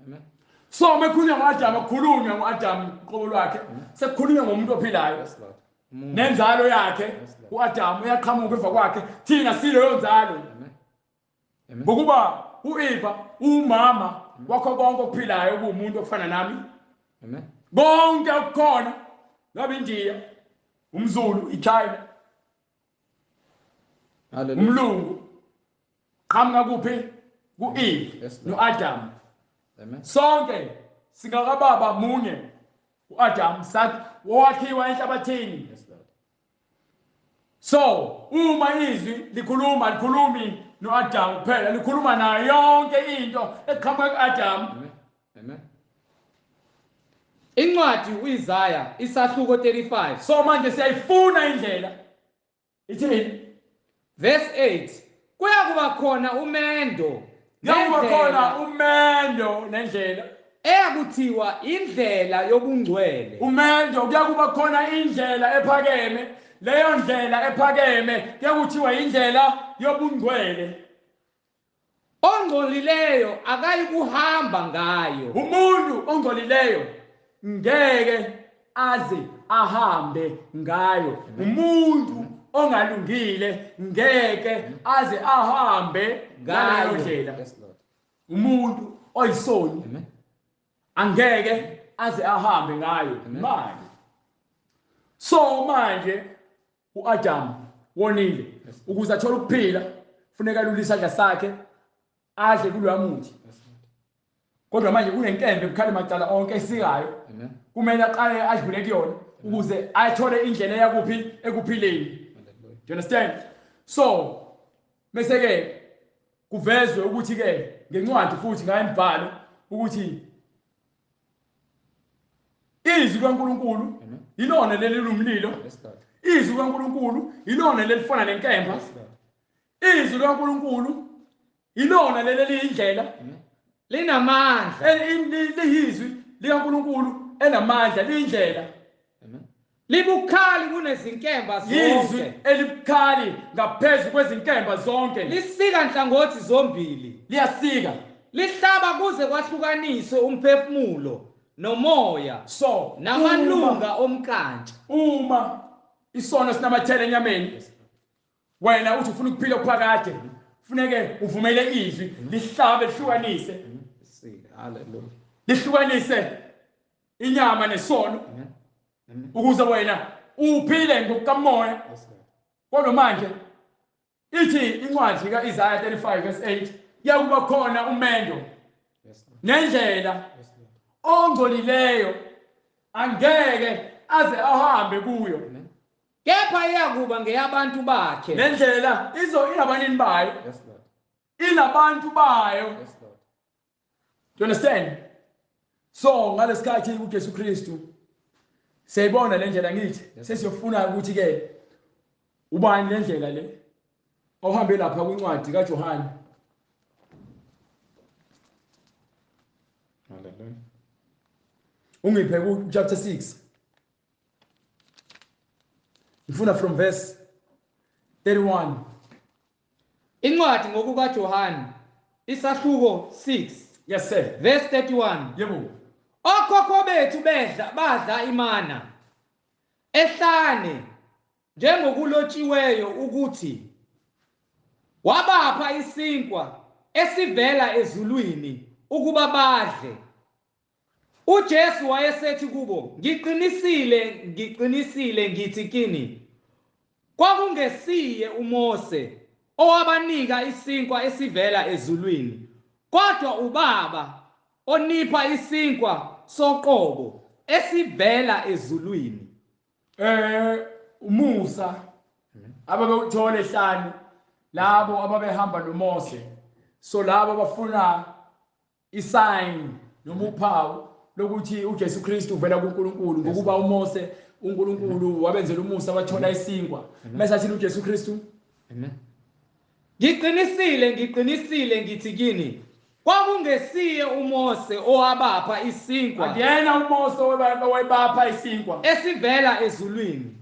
Amen. So mekukhulunywa ngoAdam akukhulunywa ngoAdam qobo lwakhe, sekukhulunywa ngomuntu ophilayo. Yes, Lord. Amen. Nenzalo yakhe Yes, Lord. uAdam uyaqhamuka emva kwakhe, thina sileyo nzalo. Amen. Amen. Ngokuba uEva umama wakho konke okuphilayo kuwumuntu ofana nami. Amen. Konke okukhona ngabe India, umZulu, iChina, Hallelujah. umlungu, qhamuka kuphi? KuEve Yes, Lord. noAdam. Amen. Sonke singakababa munye uAdam sathi owakhiwa enhlabathini. Yes, Lord. So uma izwi likhuluma likhulumi noAdam kuphela, likhuluma nayo yonke into eqhamuka kuAdam. Amen. Amen. Incwadi uIsaya isahluko 35 So manje siyayifuna indlela. Ithini? verse 8 kuyakuba khona umendo Kuyakuba khona nendlela umendo nendlela. eyakuthiwa indlela yobungcwele. Umendo kuyakuba khona indlela ephakeme. Leyo ndlela ephakeme kuyakuthiwa indlela yobungcwele. Ongcolileyo akayikuhamba ngayo. Umuntu ongcolileyo ngeke aze ahambe ngayo. Umuntu ongalungile ngeke aze ahambe ngaleyo Ngayo. ndlela. Yes, Lord. Umuntu oyisoni Amen. angeke aze ahambe ngayo Amen. manje. So manje uAdam wonile. Yes. Ukuze athole ukuphila funeka alule isandla sakhe adle kuloya muthi. Yes, Lord. Kodwa manje kunenkembe ebukhali macala onke esikayo, Amen. kumele aqale adlule kuyona ukuze athole indlela yakuphi ekuphileni. Hallelujah. Do you understand? So bese ke kuvezwe ukuthi ke ngencwadi futhi ngayo imibhalo ukuthi izwi kaNkuluNkulu Amen. ilona leli lumlilo. Yes, Lord. Izwi kaNkuluNkulu ilona lelifana nenkemba. Yes, Lord. Izwi kaNkuluNkulu ilona leli liyindlela. Amen. Linamandla. Liyizwi likaNkulunkulu enamandla, liyindlela. Amen. Libukhali kunezinkemba zonke. Izwi elibukhali ngaphezu kwezinkemba zonke. Lisika nhlangothi zombili. Liyasika. Lihlaba kuze kwahlukaniswe umphefumulo nomoya. So namalunga omkantsha. Uma isono sinamathele enyameni, wena uthi ufuna ukuphila okuphakade, kufuneke uvumele izwi lihlabe lihlukanise. Hallelujah. Lihlukanise inyama nesono. Ukuze wena uphile ngokukamoya. Kodwa manje ithi incwadi kaIsaiah 35 verse 8, kuyakuba khona umendo nendlela ongcolileyo angeke aze ahambe kuyo. Kepha iyakuba ngeyabantu bakhe. Nendlela izo inabanini bayo. Inabantu bayo. Do you understand? So ngalesikhathi uJesu Kristu siyayibona le ndlela, ngithi sesiyofuna ukuthi ke ubani le ndlela le ohambe lapha kwincwadi kaJohane. Hallelujah. Ungiphe ku chapter 6. Ngifuna from verse 31. Incwadi ngokukaJohane isahluko 6. Yes sir. Verse 31. Yebo. Okhokho bethu badla imana ehlane njengokulotshiweyo ukuthi wabapha isinkwa esivela ezulwini ukuba badle. uJesu wayesethi kubo, ngiqinisile ngiqinisile ngithi kini, kwakungesiye uMose owabanika isinkwa esivela ezulwini, kodwa uBaba onipha isinkwa soqobo esivela ezulwini. Umusa ababewuthola ehlane labo ababehamba noMose, so labo abafuna isign noma uphawu lokuthi uJesu Kristu uvela kuNkulunkulu, ngokuba uMose uNkulunkulu wabenzela umusa bathola isinkwa. Mase athi uJesu Kristu, amen, ngiqinisile ngiqinisile ngithi kini, kwakungesiye uMose owabapha isinkwa, akuyena uMose owabapha isinkwa esivela ezulwini,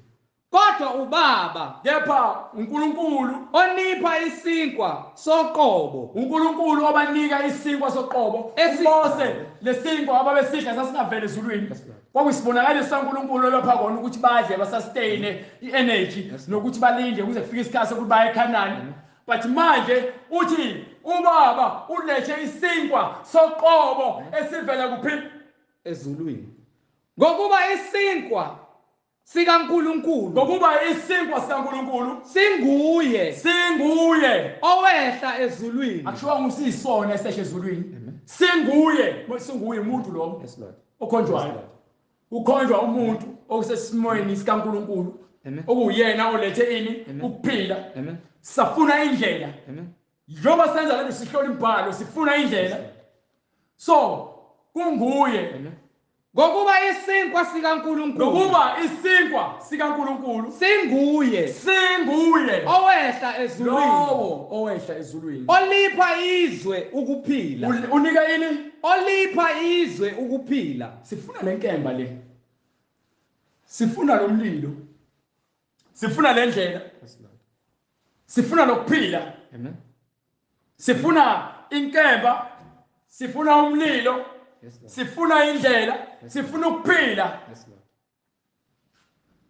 kodwa uBaba, kepha uNkulunkulu onipha isinkwa soqobo. uNkulunkulu obanika isinkwa soqobo. uMose lesinkwa ababesidla sasingavela ezulwini, kwakuyisibonakaliso saNkulunkulu olapha kona ukuthi badle basustain i-energy nokuthi balinde kuze kufike isikhathi sokuthi baye eKhanani. But manje uthi uBaba ulethe isinkwa soqobo esivela kuphi? Ezulwini. Ngokuba isinkwa sikaNkulunkulu, ngokuba isinkwa sikaNkulunkulu singuye, singuye owehla ezulwini. Akushiwo ngusisona esehla ezulwini, singuye, singuye umuntu lo okhonjwayo. Ukhonjwa umuntu osesimweni sikaNkulunkulu, okuyena olethe ini ukuphila. Safuna indlela. Njengoba senza lento sihlola imbhalo, sifuna indlela. So kunguye. Ngokuba isinkwa sikaNkulunkulu, ngokuba isinkwa sikaNkulunkulu singuye, singuye owehla ezulwini, lowo owehla ezulwini, olipha izwe ukuphila. Unika ini? Olipha izwe ukuphila. Sifuna lenkemba le, sifuna lo mlilo, sifuna le ndlela, sifuna lokuphila. Amen. Sifuna inkemba, sifuna umlilo, sifuna indlela, sifuna ukuphila.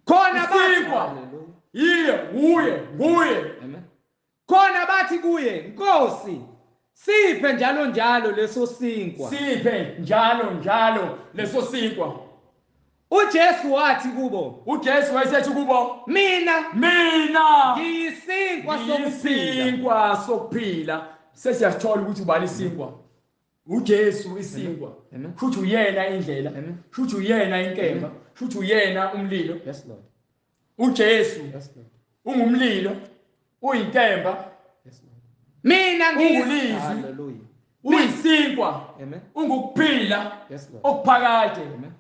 Khona bathi yiye nguye nguye. Amen. Khona bathi kuye, Nkosi, siphe njalo njalo leso sinkwa. Siphe njalo njalo leso sinkwa. uJesu wathi kubo, uJesu wayesethi kubo, mina ngiyisinkwa sokuphila. Isinkwa sokuphila. Sesiyathola ukuthi ubani isinkwa. uJesu isinkwa. Futhi uyena indlela, futhi uyena inkemba, futhi uyena umlilo. Yes Lord. uJesu yes Lord. Ungumlilo, uyinkemba. Yes Lord. Mina ngiyilizwi. Hallelujah. Uyisinkwa. Amen. Ungukuphila. Yes Lord. Okuphakade. Amen.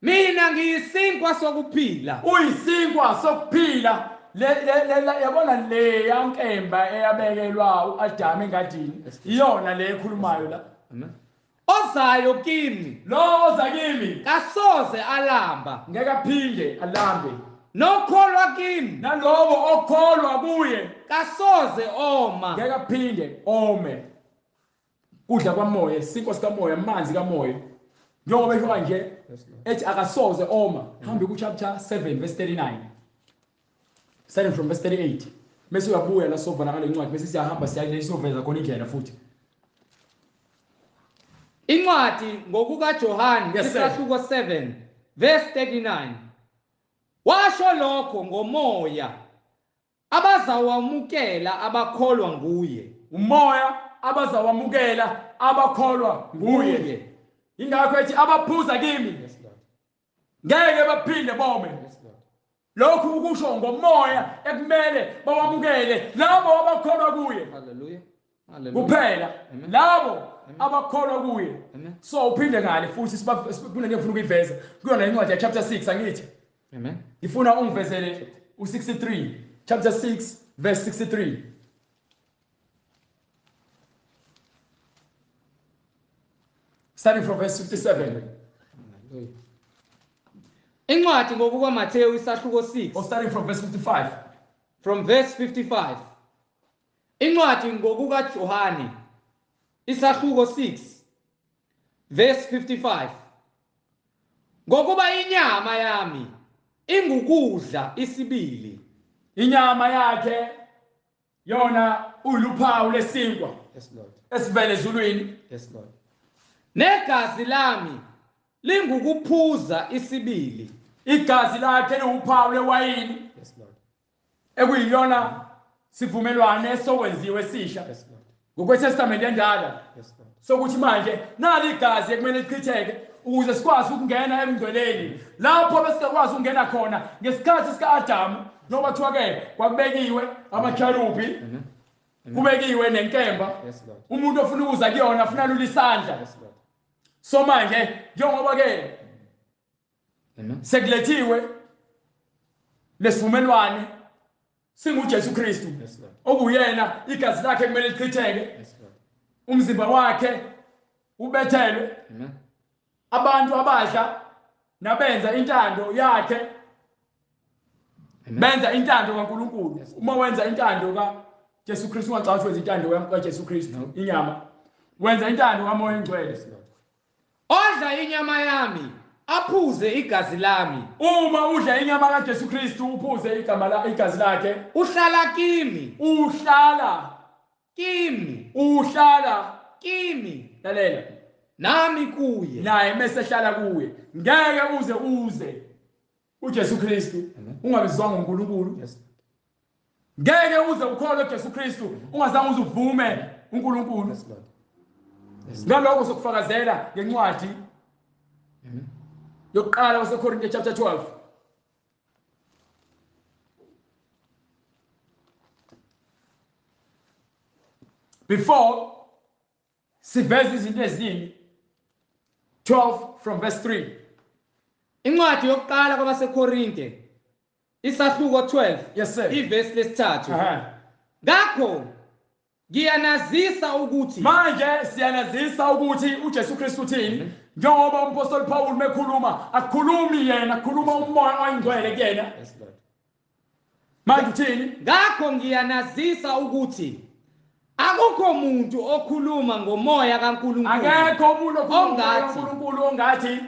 Mina ngiyisinkwa sokuphila. Uyisinkwa sokuphila. Le yabona le yankemba eyabekelwa uAdam engadini, iyona le ekhulumayo la. Amen. Ozayo kimi, lo oza kimi kasoze alamba, ngeke aphinde alambe. Nokholwa kimi, nalowo okholwa kuye kasoze oma, ngeke aphinde ome. Kudla kwamoya, isinkwa sikamoya, amanzi kamoya. Njengoba esho kanje ethi akasoze oma. Hambe ku chapter 7 verse 39. Starting from verse 38. Bese uyabuya la sovala ngale ncwadi, bese siyahamba siya siyoveza khona indlela futhi. Incwadi ngokukaJohane isahluko 7 verse 39. Washo lokho ngomoya abazawamukela abakholwa nguye. Umoya abazawamukela abakholwa nguye. Ingakho ethi abaphuza kimi ngeke baphinde bome. Lokhu ukusho ngomoya ekumele bawamukele labo abakholwa kuye. Hallelujah. Hallelujah. Kuphela labo abakholwa kuye. So uphinde ngale futhi kunento engifuna ukuyiveza kuyona incwadi ya chapter 6 angithi. Amen. Ngifuna ungivezele u63, chapter 6 verse 63. Starting from verse 57. Incwadi ngokukaMathewu isahluko 6. Or starting from verse 55. From verse 55. Incwadi ngokukaJohane isahluko 6 verse 55. Ngokuba inyama yami ingukudla isibili. Inyama yakhe yona uluphawu lesinkwa. Yes Lord. Esivele ezulwini. Yes Lord. Negazi lami lingukuphuza isibili. Igazi lakhe liwuphawu lewayini. Yes Lord. Ekuyiyona sivumelwano esokwenziwe esisha. Yes Lord. NgokweTestament endala. Yes Lord. Sokuthi manje nali igazi ekumele lichitheke ukuze sikwazi ukungena emngcweleni lapho besingakwazi ukungena khona ngesikhathi sika-Adamu, noma kuthiwa ke kwakubekiwe amakerubi, kubekiwe nenkemba. Yes Lord. Umuntu ofuna ukuza kuyona afuna lula isandla. Yes Lord. So manje njengoba ke sekulethiwe lesivumelwane singuJesu Kristu okuyena igazi lakhe kumele lichitheke, umzimba wakhe ubethelwe. Abantu abadla nabenza intando yakhe benza intando kaNkuluNkulu. Uma wenza intando kaJesu Kristu ungacathi wenza intando kaJesu Kristu inyama, wenza intando kaMoya oNgcwele. Odla inyama yami aphuze igazi lami. Uma udla inyama kaJesu Kristu uphuze igazi lakhe, uhlala kimi, uhlala kimi, uhlala kimi. Lalela, nami kuye, naye mase ehlala kuye. Ngeke uze uJesu Kristu ungabizwanga uNkulunkulu. Ngeke uze ukholwe uJesu Kristu ungazange uze uvume uNkulunkulu. Ngalokho sokufakazela ngencwadi yokuqala waseKorinte chapter 12. Before siveze izinto eziningi, 12 from verse 3. Incwadi yokuqala kwabaseKorinte isahluko 12. Yes sir. Ivesi lesithathu. Ngakho ngiyanazisa ukuthi manje siyanazisa ukuthi uJesu Kristu uthini. Njengoba umpostoli Paul mekhuluma, akukhulumi yena, akukhuluma uMoya oNgcwele kuyena. Manje uthini? Ngakho ngiyanazisa ukuthi akukho umuntu okhuluma ngomoya kaNkulunkulu. Akekho umuntu okhuluma ngoNkulunkulu ongathi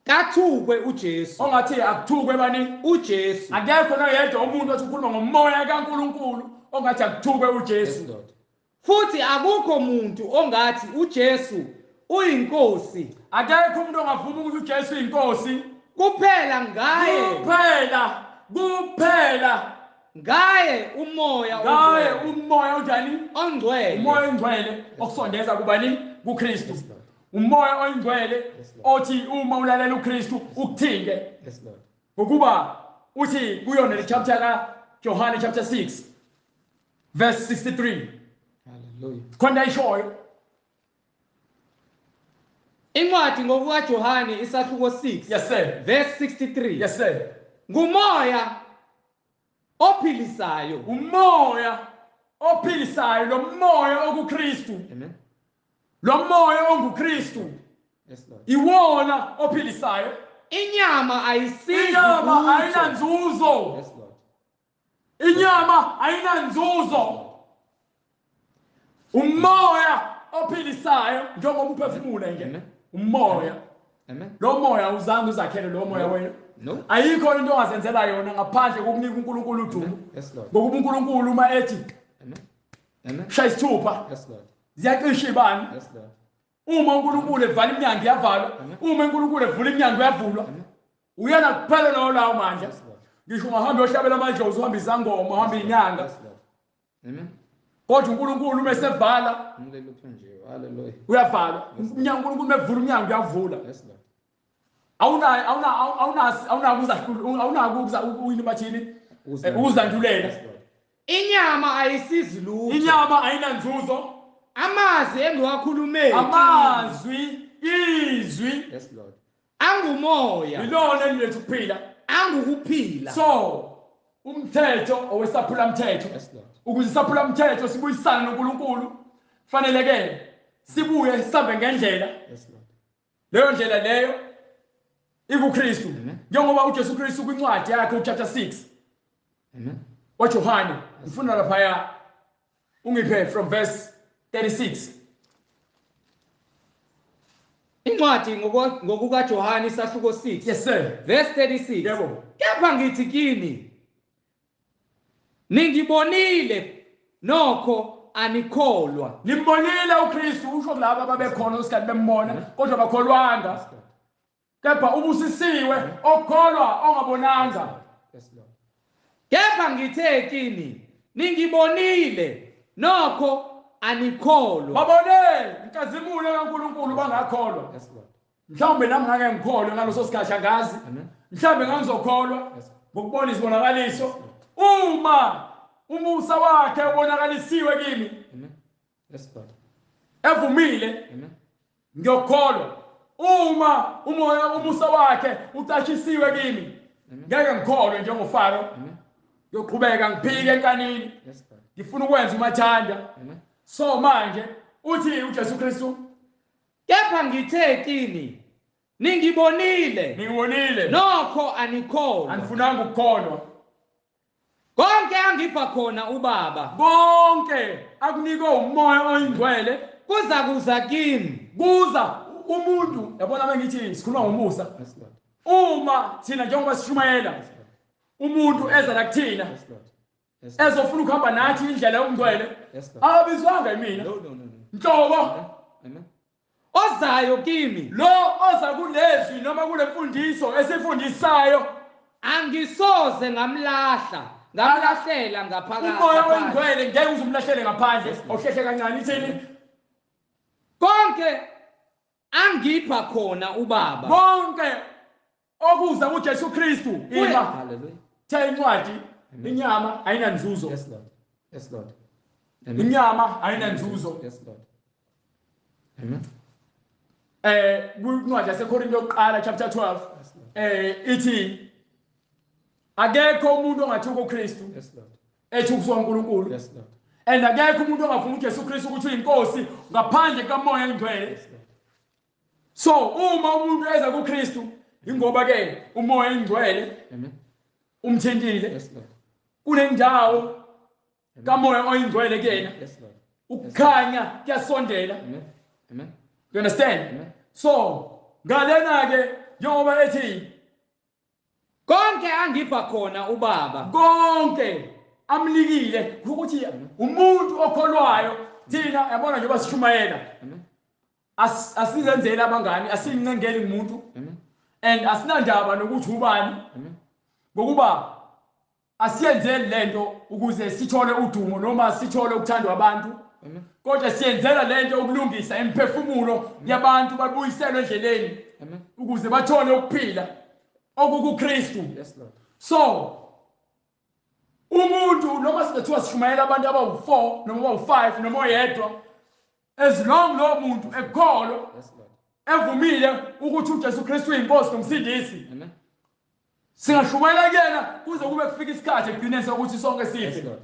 kathukwe uJesu. Ongathi akuthukwe bani? uJesu. Akekho noyedwa umuntu othi ukhuluma ngomoya kaNkulunkulu ongathi akuthukwe uJesu. Futhi akukho umuntu ongathi uJesu uyinkosi. Akekho umuntu ongavuma ukuthi uJesu uyinkosi. Kuphela ngaye. Kuphela ngaye umoya ngaye umoya onjani? Ongcwele. Umoya ongcwele okusondeza kubani? kuKristu. Umoya oyingcwele othi uma ulalela uKristu ukuthinte. Ngokuba uthi kuyona le chapter ka Johane chapter 6 verse 63. Hallelujah. Khona ishoyo Incwadi ngokukaJohane isahluko 6. Yes sir. Verse 63. Yes sir. Ngumoya ophilisayo. Umoya ophilisayo, lo moya okuKristu. Amen. Lo moya onguKristu. Yes, Lord. Iwona ophilisayo. Inyama ayisizi. Inyama ayinanzuzo. Yes, Lord. Inyama ayinanzuzo. Umoya ophilisayo njengoba uphefumula nje. Umoya. Amen. Lo moya uzange uzakhele lo moya wena. No. Ayikho into ongazenzela yona ngaphandle kokunika uNkulunkulu udumo. Yes, Lord. Ngokuba uNkulunkulu uma ethi Amen. Amen. shaya isithupha. Yes, Lord. Ziyacisha ibani. Yes, Lord. Uma uNkulunkulu evala iminyango iyavalwa. Uma uNkulunkulu evula iminyango iyavulwa. Uyena kuphela lowo lawo mandla. Yes, Lord. Ngisho ungahamba uyohlabela amadlozi, uhamba izangoma, uhamba inyanga. Yes, Lord. Amen. Kodwa uNkulunkulu uma esevala Umlilo uphunjiwe. Hallelujah. uyavala. Umnyango uNkulunkulu uma evula umnyango uyavula. Yes, Lord. Awunako ukuzandulela. Yes, Lord. Inyama ayisizi lutho. Inyama ayinanzuzo. Amazwi engiwakhulume. Amazwi, izwi. Yes, Lord. Angumoya. Ilona eliletha ukuphila. Angukuphila. So umthetho owesaphula mthetho. Yes, Lord. Ukuze isaphula mthetho sibuyisane noNkulunkulu, fanele ke sibuye sihambe ngendlela. Yes, Lord. Leyo ndlela leyo ikuKristu. Njengoba uJesu Kristu kwincwadi yakhe uchapter 6. Amen. waJohane, ngifuna lapha ungiphe from verse 36. Incwadi ngokukaJohane isahluko 6. Yes sir. Verse 36. Yebo. Kepha ngithi kini, ningibonile nokho anikholwa. Nimbonile uKristu, usho kulabo ababekhona isikhathi bembona kodwa bakholwanga. Kepha ubusisiwe okholwa ongabonanga. Yes, Lord. Kepha ngithe kini, ningibonile nokho anikholwa. Babone inkazimulo kaNkulunkulu bangakholwa. Yes, Lord. Mhlawumbe nami ngake ngikholwe ngaloso sikhathi angazi. Mhlawumbe ngangizokholwa ngokubona izibonakaliso. Uma umusa wakhe ubonakalisiwe kimi. Amen. Yes, Lord. Evumile. Amen. Ngiyokholwa. Uma umoya umusa wakhe ucashisiwe kimi. Ngeke ngikholwe njengoFaro. Ngiyoqhubeka ngiphike enkanini. Yes, Lord. Ngifuna ukwenza umathanda. Amen. So manje uthi uJesu Kristu, kepha ngithe kini, ningibonile. Ningibonile. Nokho anikholwa. Anifunanga ukukholwa. Konke angipha khona uBaba. Konke akunikwe uMoya oyiNgcwele kuza kuza kimi. Kuza umuntu, yabona mengithi sikhuluma ngomusa. Yes, Lord. Uma thina njengoba sishumayela umuntu eza la kuthina ezofuna ukuhamba nathi indlela yobungcwele, akabizwanga yimina. No, no, no. Nhlobo. Amen. Ozayo kimi, lo oza kulezwi noma kule mfundiso esifundisayo, angisoze ngamlahla, ngamlahlela ngaphakathi. uMoya oyiNgcwele ngeke uzumlahlele ngaphandle. Awuhlehle kancane ithini? Konke angipha khona uBaba. Konke okuza kuJesu Kristu. Ima. Hallelujah. The incwadi, inyama ayinanzuzo. Yes, Lord. Yes, Lord. Inyama ayinanzuzo. Yes, Lord. Amen. Kwincwadi yaseKorinte yokuqala chapter 12 ithi akekho umuntu ongathuka uKristu. Yes, Lord. Ethi ukusuka uNkulunkulu. Yes, Lord. And akekho umuntu ongavuma uJesu Kristu ukuthi uyinkosi ngaphandle kaMoya oyiNgcwele. Yes, Lord. So uma umuntu eza kuKristu ingoba ke uMoya oyiNgcwele Amen. umthintile. Yes, Lord. Kunendawo kaMoya oyiNgcwele kuyena. Yes, Lord. Ukukhanya kuyasondela. Amen. Amen. You understand? Amen. So ngalena ke njengoba ethi konke angipha khona uBaba, konke amnikile, ukuthi umuntu okholwayo thina yabona njengoba sishumayela asizenzeli abangani, asincengeli umuntu. Amen. And asinandaba nokuthi ubani. Amen. Ngokuba asiyenzeli lento ukuze sithole udumo noma sithole ukuthandwa abantu. Amen. Kodwa siyenzela lento ukulungisa imiphefumulo yabantu babuyiselwe endleleni. Amen. Ukuze bathole ukuphila okukuKristu. Yes, Lord. So umuntu noma singathiwa sishumayela abantu abawu4 noma abawu5 noma oyedwa, as long lo muntu ekholwa, Yes, Lord. evumile ukuthi uJesu Kristu uyinkosi nomsindisi. Amen. Singashumayela kuyena kuze kube kufika isikhathi ekugcineni sokuthi sonke sife. Yes, Lord.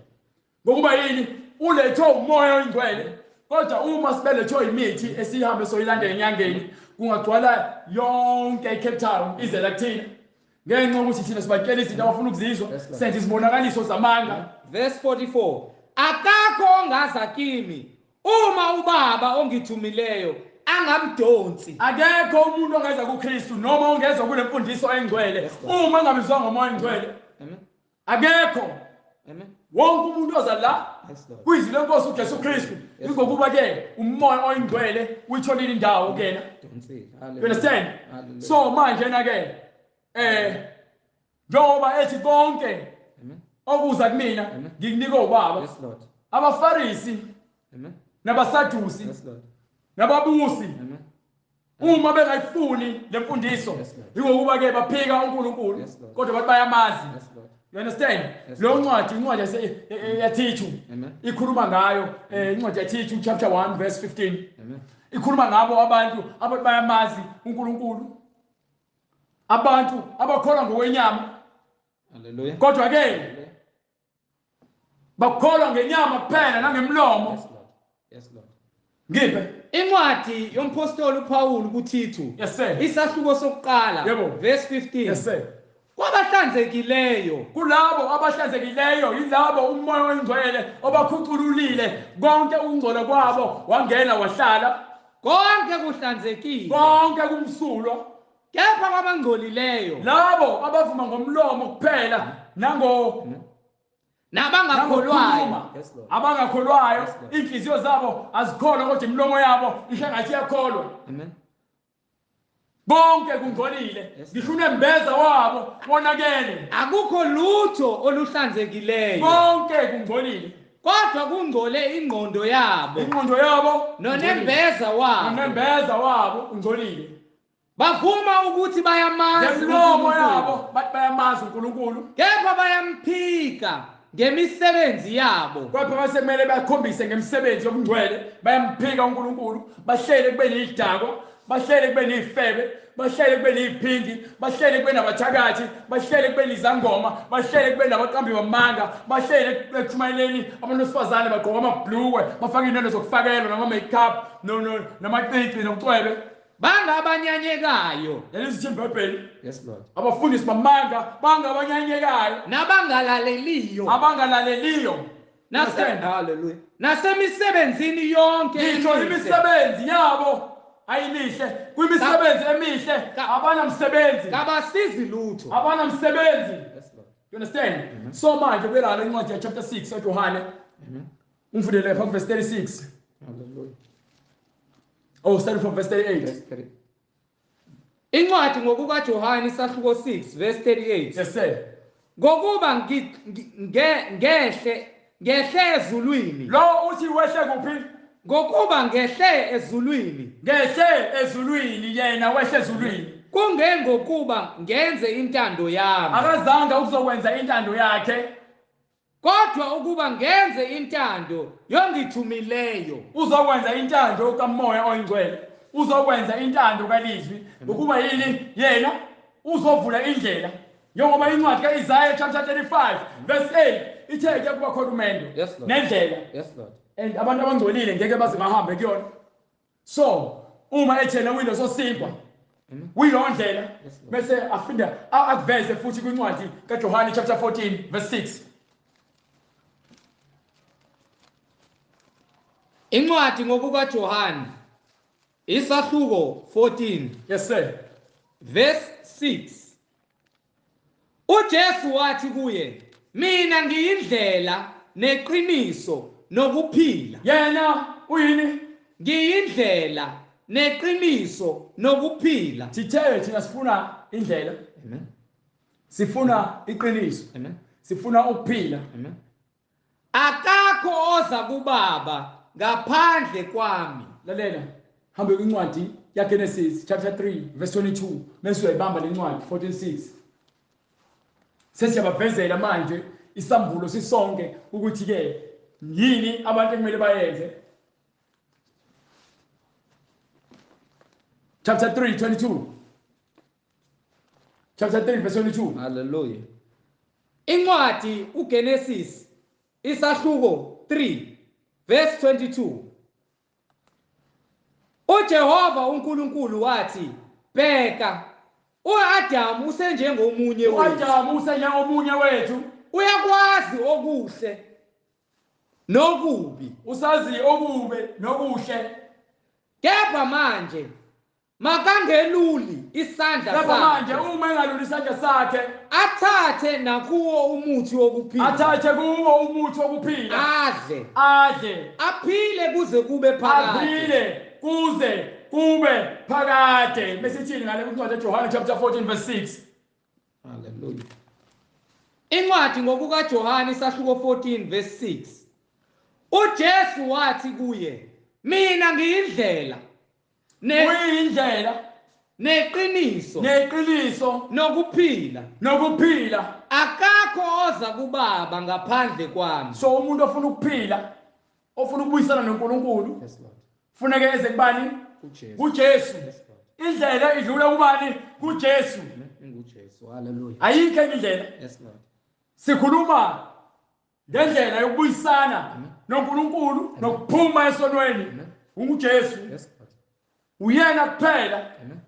Ngokuba yini? Ulethwe uMoya oyiNgcwele. Kodwa uma sibelethwe imithi esihambe soyilandela enyangeni, kungagcwala yonke iCape Town ize la kuthina. Ngenxa yokuthi thina sibatshela izinto abafuna ukuzizwa, senze izibonakaliso zamanga. Verse 44. Akakho ongaza kimi uma uBaba ongithumileyo angamdonsi. Akekho umuntu ongeza kuKristu noma ongeza kule mfundiso engcwele uma engabizwanga ngoMoya oNgcwele. Amen. Akekho. Amen. Wonke umuntu oza la Yes, Lord. kwizwi lenkosi uJesu Kristu ingokuba ke uMoya oNgcwele uyitholile indawo kuyena. Donsile. You understand? Hallelujah. So manje na ke njengoba ethi konke Amen. okuza kumina Amen. ngikunika ubaba. Yes, Lord. AbaFarisi Amen. nabaSadusi Yes, Lord. nababusi Amen. uma bengayifuni lemfundiso Yes, Lord. ingokuba ke baphika uNkulunkulu Yes, Lord. kodwa bathi bayamazi. Yes, Lord. You understand? Yes, Lo Lord. ncwadi incwadi yaThithu Amen. ikhuluma ngayo, incwadi yaThithu chapter 1 verse 15. Amen. Ikhuluma ngabo abantu abathi bayamazi uNkulunkulu, abantu abakholwa ngokwenyama. Hallelujah. Kodwa ke bakholwa ngenyama kuphela nangemlomo. Yes, Lord. Yes, Lord. Ngiphe. Incwadi yompostoli uPaul kuThithu. Yes sir. Isahluko sokuqala Yebo. verse 15. Yes sir. Kwabahlanzekileyo Kulabo abahlanzekileyo yilabo uMoya oNgcwele obakhucululile konke ukungcola kwabo wangena wahlala. Konke kuhlanzekile. Konke kumsulwa. Kepha kwabangcolileyo Labo abavuma ngomlomo kuphela nango nabangakholwayo. Yes, Lord. Abangakholwayo Yes, Lord. inhliziyo zabo azikholwa kodwa imilomo yabo ihlangathi iyakholwa. Amen. Konke kungcolile. Yes, Ngisho unembeza wabo wonakele. Akukho lutho oluhlanzekileyo. Konke kungcolile. Kodwa kungcole ingqondo yabo. Ingqondo yabo Nonembeza wabo. nonembeza wabo ungcolile. Bavuma ukuthi bayamazi Ngemilomo uNkulunkulu. yabo bathi bayamazi uNkulunkulu. Kepha bayamphika ngemisebenzi yabo. Kodwa base kumele bakhombise ngemisebenzi yobungcwele, bayamphika uNkulunkulu, bahlele kube nidakwa, bahlele kube nifebe, bahlele kube niphingi, bahlele kube nabathakathi, bahlele kube nizangoma, bahlele kube nabaqambi bamanga, bahlele ekuchumayeleni abantu besifazane bagqoka amabhlukwe, bafake inwele zokufakelwa nama makeup, namacici nobucwebe. Bangabanyanyekayo Leli zithini iBhayibheli? Yes, Lord. Abafundisi bamanga bangabanyanyekayo, nabangalaleliyo abangalaleliyo. Understand? Hallelujah. Nasemisebenzini yonke Ngisho emihle. imisebenzi yabo ayimihle, kwimisebenzi emihle abanamsebenzi. Kabasizi lutho. Abanamsebenzi. Yes, Lord. You understand? So manje kuyelana incwadi ya chapter 6 kaJohane. Amen. Umfundele lapha verse 36. Hallelujah. Oh, starting from verse 38. Verse 3. Incwadi ngokukaJohane isahluko 6 verse 38. Yes sir. Ngokuba ngehle ezulwini. Lo uthi wehle kuphi? Ngokuba ngehle ezulwini. Ngehle ezulwini, yena wehle ezulwini. Kungengokuba ngenze intando yami. Akazange ukuzokwenza intando yakhe. Kodwa ukuba ngenze intando yongithumileyo. Uzokwenza intando kaMoya oNgcwele. Uzokwenza intando kaLizwi. Ukuba yini yena uzovula indlela. Njengoba incwadi kaIsaiah chapter 35 verse 8 ithe ke kuba khona umendo Yes, Lord. nendlela. Yes, Lord. And abantu abangcolile ngeke baze bahambe kuyona. So uma ethena uyileso sinkwa uyilo ndlela Yes, Lord. bese afinda akuveze futhi kwincwadi kaJohane chapter 14 verse 6. Incwadi ngokukaJohane isahluko 14 Yes sir. verse 6. uJesu wathi kuye, mina ngiyindlela neqiniso nokuphila. Yena uyini? Ngiyindlela neqiniso nokuphila. Sithe thina sifuna indlela. Amen. Sifuna iqiniso. Amen. Sifuna ukuphila. Amen. Akakho oza kubaba ngaphandle kwami. Lalela, hambe kwincwadi yaGenesis chapter 3 verse 22 bese uyayibamba lencwadi 14:6. Sesiyabavezela manje isambulo sisonke ukuthi ke yini abantu ekumele bayenze. Chapter 3 22. Chapter 3 verse 22. Hallelujah. Incwadi uGenesis isahluko 3 verse 22. uJehova uNkulunkulu wathi, bheka, uAdamu usenjengomunye wethu. U-Adamu usenjengomunye wethu. Uyakwazi okuhle nokubi. Usazi okube nokuhle. Kepha manje makangeluli isandla Lapha manje sakhe, uma engaluli isandla sakhe, athathe nakuwo umuthi wokuphila, athathe kuwo umuthi wokuphila, adle, adle, aphile kuze kube phakade. Aphile kuze kube phakade. Besithini ngale incwadi kaJohane chapter 14 verse 6? Hallelujah. Incwadi ngokukaJohane isahluko 14 verse 6. uJesu wathi kuye, mina ngiyindlela Uyindlela neqiniso neqiniso nokuphila, nokuphila. Akakho oza kubaba ngaphandle kwami. So umuntu ofuna ukuphila, ofuna ukubuyisana noNkulunkulu, Yes Lord. funeke eze kubani? kuJesu. KuJesu. Yes Lord. Indlela idlula kubani? KuJesu. InguJesu. Hallelujah. Ayikho enye indlela. Yes Lord. Sikhuluma ngendlela yokubuyisana noNkulunkulu nokuphuma esonweni. UnguJesu. Yes Lord. Uyena kuphela Amen.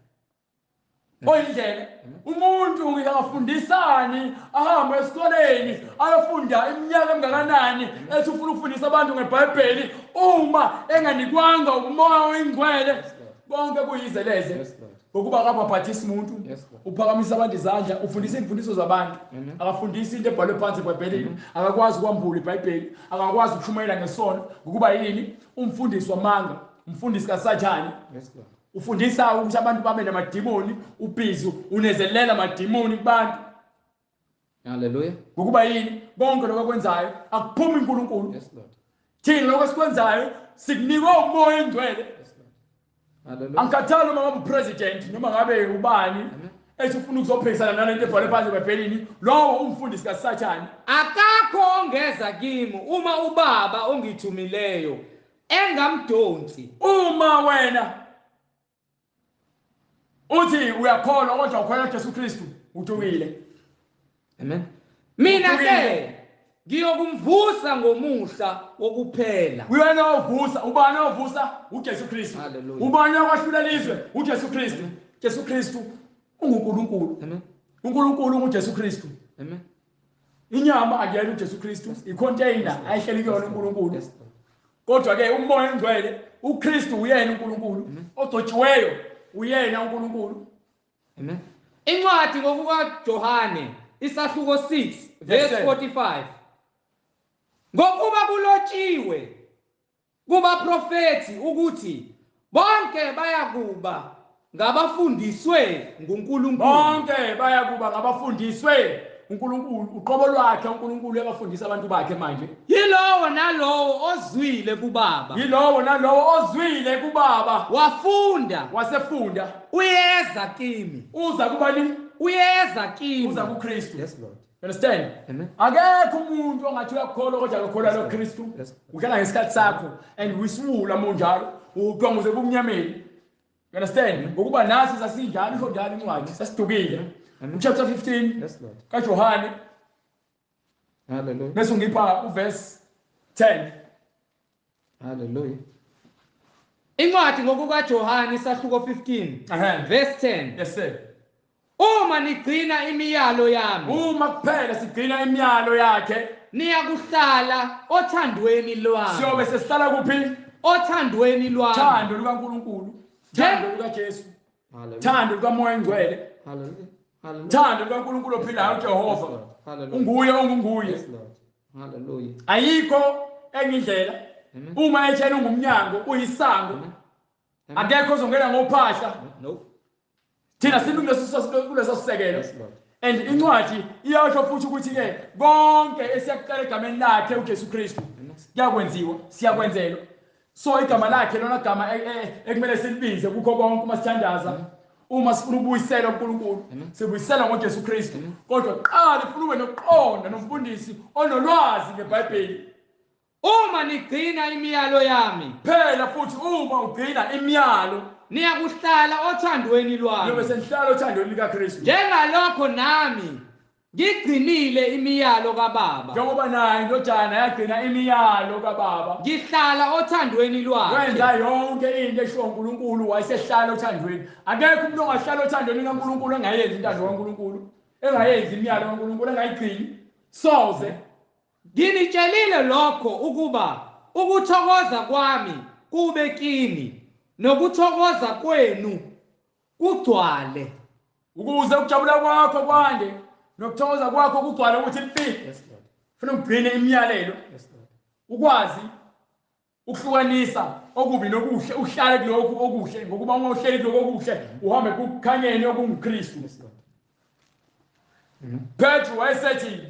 oyindlela. Umuntu ngingafundisani ahambe esikoleni ayofunda iminyaka engakanani ethi ufuna ukufundisa abantu ngeBhayibheli uma enganikwanga umoya oyingcwele, konke kuyizeleze. Yes Lord. Ngokuba akabhabhathisi umuntu, Yes, Lord. uphakamisa abantu izandla, ufundisa imfundiso zabantu. Amen. Akafundisi into ebhalwe phansi eBhayibhelini, akakwazi ukwambula iBhayibheli, akakwazi ukushumayela ngesono. Ngokuba yini? Umfundisi wamanga, umfundisi kaSathane. Yes Lord. Ufundisa ukuthi abantu babe namadimoni, ubhizi unezelela amadimoni kubantu. Hallelujah. Ngokuba yini? Konke lokho akwenzayo akuphumi uNkulunkulu. Yes Lord. Thina lokho esikwenzayo sikunikwe umoya oyingcwele. Yes Lord. Hallelujah. Angikhathali noma ngabe upresident noma ngabe ubani ethi ufuna ukuzophikisana nalento ebhalwe phansi eBhayibhelini, lowo umfundisi kaSathane. Akakho ongeza kimi uma ubaba ongithumileyo engamdonsi. Uma wena uthi uyakholwa kodwa ukholwa kuJesu Kristu, uthukile. Amen. Mina ke ngiyokumvusa ngomuhla wokuphela. Uyena ovusa, ubani ovusa? uJesu Kristu. Hallelujah. Ubani okwahlulela izwe? uJesu Kristu. Jesu Kristu unguNkulunkulu. Amen. uNkulunkulu unguJesu Kristu. Amen. Inyama akuyena uJesu Kristu, icontainer ayihleli kuyona uNkulunkulu. Yes Lord. Kodwa ke umoya ongcwele, uKristu uyena uNkulunkulu, ogcotshiweyo uyena uNkulunkulu. Amen. Incwadi ngokukaJohane isahluko 6 verse sir. 45. Ngokuba kulotshiwe kubaprofethi ukuthi bonke bayakuba ngabafundiswe nguNkulunkulu. Bonke bayakuba ngabafundiswe uNkulunkulu, uqobo lwakhe uNkulunkulu uyabafundisa abantu bakhe manje. Yilowo nalowo ozwile kubaba Yilowo nalowo ozwile kubaba wafunda wasefunda, uyeza kimi. uza kubani? Uyeza kimi. Uza kuKristu. Yes Lord. Understand? Amen. Akekho umuntu ongathi uyakholwa kodwa akakholwa lo Kristu. Yes. Udlala ngesikhathi sakho and wisiwula monjalo, uqonguze ebumnyameni. You understand? Ngokuba nathi sasinjalo, isho njalo incwadi, sasidukile. Amen. Chapter 15 Yes Lord. kaJohane Hallelujah. bese ungipha uverse 10. Hallelujah. Incwadi ngokukaJohane isahluko 15 Ehhe. verse 10. Yes sir. Uma nigcina imiyalo yami Uma kuphela sigcina imiyalo yakhe, niyakuhlala othandweni lwami. siyobe sesihlala kuphi? Othandweni lwami. Thando lukaNkulunkulu, thando lukaJesu, Hallelujah. thando lukaMoya Engcwele, Hallelujah. Hallelujah. thando lukaNkulunkulu ophilayo uJehova. Yes, Lord. Hallelujah. Unguye ongunguye. Yes Lord. Hallelujah. Ayikho enye indlela. Amen. Uma etshela ungumnyango, uyisango. Amen. Akekho ozongena ngophahla. No. Thina simi kuleso sisekelo. Yes Lord. And incwadi iyasho futhi ukuthi ke konke esiyakucela egameni lakhe uJesu Kristu kuyakwenziwa, siyakwenzelwa. So igama lakhe lona gama ekumele silibize kukho konke uma sithandaza, uma sifuna ukubuyisela uNkulunkulu, sibuyisela ngoJesu Kristu. Kodwa qala ufuna ube nokuqonda nomfundisi onolwazi ngeBhayibheli. Uma nigcina imiyalo yami Phela futhi uma ugcina imiyalo, niyakuhlala othandweni yobe lwami senihlala othandweni likaKristu. njengalokho nami Ngigcinile imiyalo kaBaba. Njengoba naye indodana yagcina imiyalo kaBaba. Ngihlala othandweni lwakhe. Wenza yonke into eshiwo uNkulunkulu, wayesehlala othandweni. Akekho umuntu ongahlala othandweni kaNkulunkulu engayenzi intando kaNkulunkulu, engayenzi imiyalo kaNkulunkulu, engayigcini. Soze. Nginitshelile lokho ukuba ukuthokoza kwami kube kini nokuthokoza kwenu kugcwale. Ukuze ukujabula kwakho kwande nokuthokoza kwakho kugcwale ukuthi mfi. Funa ugcine imiyalelo. Ukwazi ukuhlukanisa okubi nokuhle, uhlale kulokhu okuhle, ngokuba uma uhleli kulokhu okuhle uhambe kukhanyeni okunguKristu. Petru wayesethi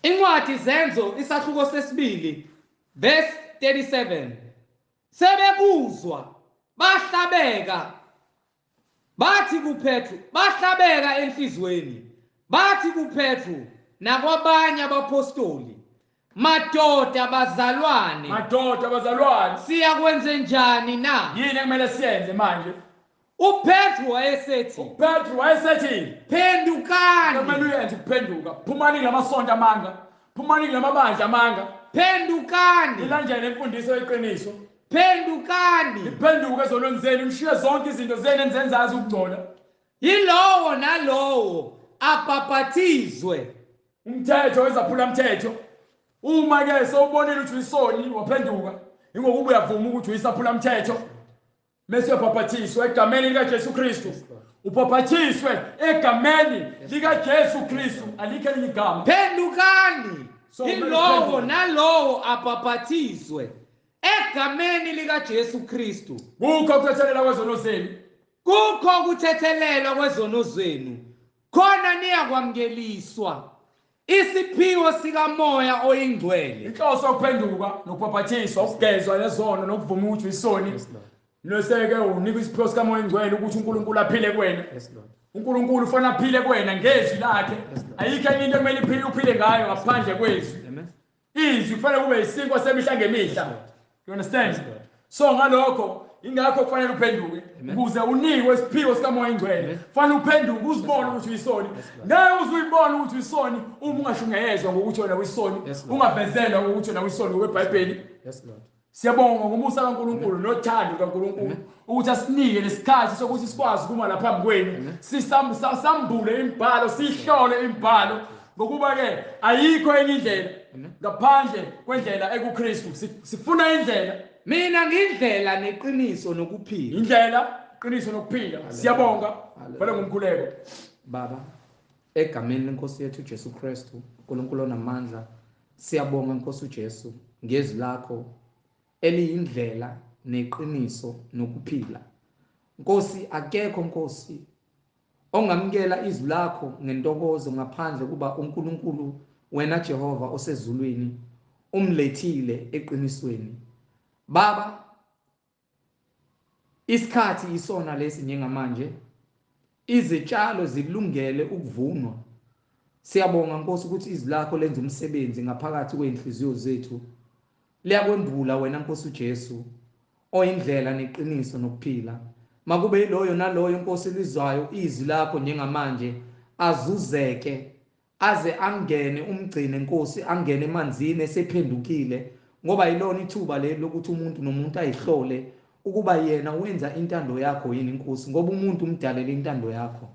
Incwadi Zenzo isahluko sesibili verse 37. Sebekuzwa bahlabeka, bathi kuPetru, bahlabeka enhlizweni, bathi kuPetru nakwabanye abapostoli, madoda bazalwane, madoda bazalwane, siyakwenze njani na? Yini ekumele siyenze manje? uPetru wayesethi, uPetru wayesethi, phendukani. Kumele uyenze ukuphenduka. Phumani kulamasonto amanga, phumani kulamabandla amanga. Phendukani. Ilanjani imfundiso yeqiniso? Phendukani. Niphenduke ezonweni zenu, nishiye zonke izinto zenu enizenzayo ukungcola. Yilowo nalowo abhaphathizwe. Umthetho wezaphula mthetho. Uma ke sewubonile ukuthi uyisoni waphenduka, ingokuba uyavuma ukuthi uyisaphula mthetho. Mase uyabhaphathiswa egameni likaJesu Kristu. Ubhaphathiswe egameni likaJesu Kristu, alikho elinye igama. Phendukani. Yilowo nalowo abhaphathizwe egameni likaJesu Kristu. Kukho ukuthethelelwa kwezono zenu. Kukho ukuthethelelwa kwezono zenu. Khona niyakwamukeliswa isiphiwo sikaMoya oyiNgcwele. Inhloso yokuphenduka nokubhaphathiswa, ukugezwa nezono nokuvuma ukuthi uyisoni. Noseke unika isiphiwo sikaMoya oyiNgcwele ukuthi uNkulunkulu aphile kuwena. uNkulunkulu ufuna aphile kuwena ngezwi lakhe. Ayikho enye into ekumele iphile uphile ngayo ngaphandle kwezwi. Izwi kufanele kube isinkwa semihla ngemihla. You understand? So ngalokho ingakho kufanele uphenduke ukuze unikwe isiphiwo sikaMoya oyiNgcwele. Kufanele uphenduke uzibone ukuthi uyisoni. Ngeke uze uyibone ukuthi uyisoni uma ungashungeyezwa ngokuthi wena uyisoni, ungavezelwa ngokuthi wena uyisoni ngokweBhayibheli. Siyabonga ngomusa kaNkulunkulu nothando kaNkulunkulu ukuthi asinike lesikhathi sokuthi sikwazi ukuma lapha phambi kwenu, sisambule imibhalo, sihlole imibhalo, ngokuba ke ayikho enye indlela ngaphandle kwendlela ekuKristu. Sifuna indlela. Mina ngindlela neqiniso nokuphila. Indlela, iqiniso nokuphila. Siyabonga. Vele ngumkhuleko. Baba, egameni lenkosi yethu Jesu Kristu, uNkulunkulu onamandla, siyabonga Nkosi uJesu ngezwi lakho eliyindlela neqiniso nokuphila. Nkosi, akekho Nkosi ongamukela izwi lakho ngentokozo ngaphandle kuba uNkulunkulu wena Jehova osezulwini umlethile eqinisweni. Baba, isikhathi isona lesi njengamanje, izitshalo zilungele ukuvunwa. Siyabonga Nkosi ukuthi izwi lakho lenza umsebenzi ngaphakathi kweinhliziyo zethu. Liyakwembula wena Nkosi uJesu oyindlela neqiniso nokuphila. Makube yiloyo naloyo Nkosi lizwayo izwi lakho njengamanje azuzeke aze angene, umgcine Nkosi, angene emanzini esephendukile, ngoba yilona ithuba leli lokuthi umuntu nomuntu ayihlole ukuba yena wenza intando yakho yini Nkosi, ngoba umuntu umdalele intando yakho.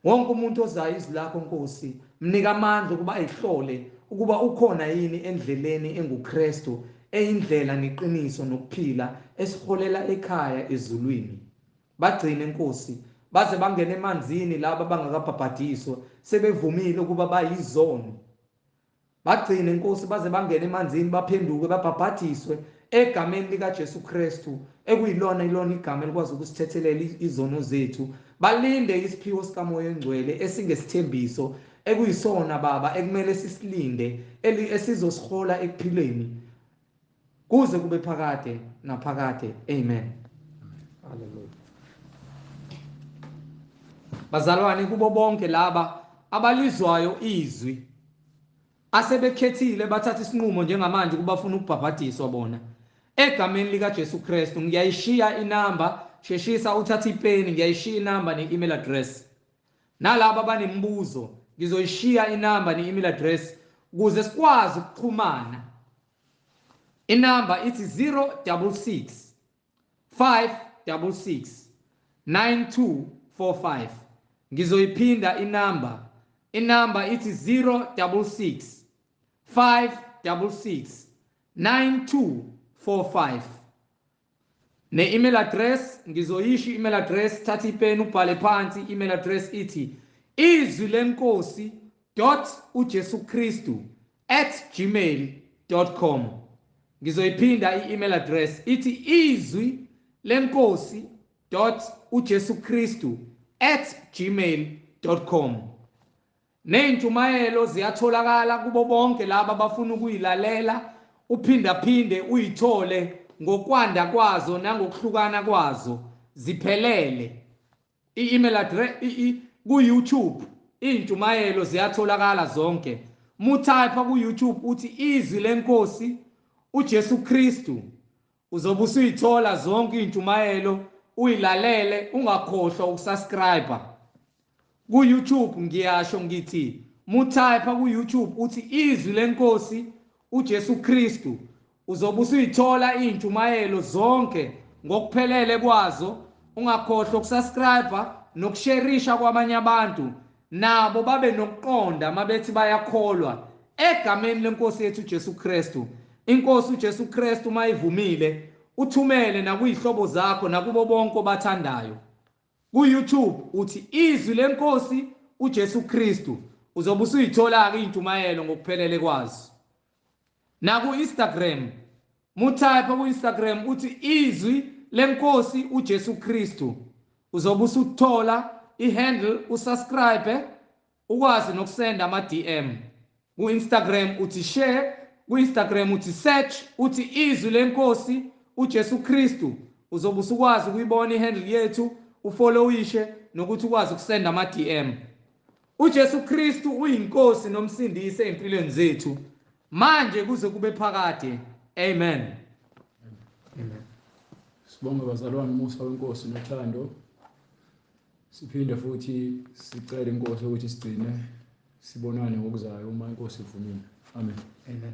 Wonke umuntu ozayo izwi lakho Nkosi, mnika amandla ukuba ayihlole ukuba ukhona yini endleleni enguKristu, eyindlela neqiniso nokuphila esiholela ekhaya ezulwini. Bagcine Nkosi baze bangene emanzini laba bangakabhabhadiswa, sebevumile ukuba bayizoni. Bagcine Nkosi baze bangene emanzini, baphenduke, babhabhadiswe egameni likaJesu Kristu, ekuyilona ilona igama elikwazi ukusithethelela izono zethu. Balinde isiphiwo sikaMoya oNgcwele esingesithembiso ekuyisona Baba ekumele sisilinde, esizosihola ekuphileni kuze kube phakade naphakade. Amen. Hallelujah. Bazalwane, kubo bonke laba abalizwayo izwi asebekhethile bathatha isinqumo njengamanje ukuba bafuna ukubhabhadiswa bona egameni likaJesu Kristu, ngiyayishiya inamba, sheshisa uthathe ipeni, ngiyayishiya inamba ne-email address. Nalabo abanemibuzo ngizoyishiya inamba ne-email address ukuze sikwazi ukuxhumana. Inamba ithi 066 566 9245. Ngizoyiphinda inamba. Inamba ithi 066 566 9245. Ne-email address ngizoyisho i-email address, thatha ipeni ubhale phansi. I-email address ithi izwi lenkosi dot uJesu Kristu @gmail.com. Ngizoyiphinda i-email address ithi izwi lenkosi dot uJesu Kristu @gmail.com. Nezintshumayelo ziyatholakala kubo bonke laba abafuna ukuyilalela, uphinda phinde uyithole ngokwanda kwazo nangokuhlukana kwazo ziphelele. I-email address ku YouTube intshumayelo ziyatholakala zonke. Mutype ku YouTube uthi izwi lenkosi uJesu Kristu, uzobe usuyithola zonke intshumayelo, uyilalele, ungakhohlwa ukusubscribe ku YouTube. Ngiyasho ngithi mutype ku YouTube uthi izwi lenkosi uJesu Kristu, uzobe usuyithola intshumayelo zonke ngokuphelele kwazo. Ungakhohlwa ukusubscribe nokusherisha kwabanye abantu, nabo babe nokuqonda mabethi bayakholwa egameni lenkosi yethu uJesu Kristu. Inkosi uJesu Kristu mayivumile, uthumele nakuyihlobo zakho nakubo bonke obathandayo. Ku YouTube uthi izwi lenkosi uJesu Kristu, uzobe usuyithola ke intshumayelo ngokuphelele kwazo. Na ku Instagram, mutype ku Instagram uthi izwi lenkosi uJesu Kristu, uzobe usuthola ihandle, usubscribe, ukwazi nokusenda ama DM. Ku Instagram uthi share, ku Instagram uthi search, uthi izwi lenkosi uJesu Kristu, uzobe usukwazi ukuyibona ihandle yethu, ufollowishe nokuthi ukwazi ukusenda ama DM. uJesu Kristu uyinkosi nomsindisi empilweni zethu manje kuze kube phakade. Amen. Amen. Sibonge bazalwane umusa wenkosi nothando. Siphinde futhi sicele inkosi ukuthi sigcine, sibonane ngokuzayo uma inkosi ivumile. Amen. Amen.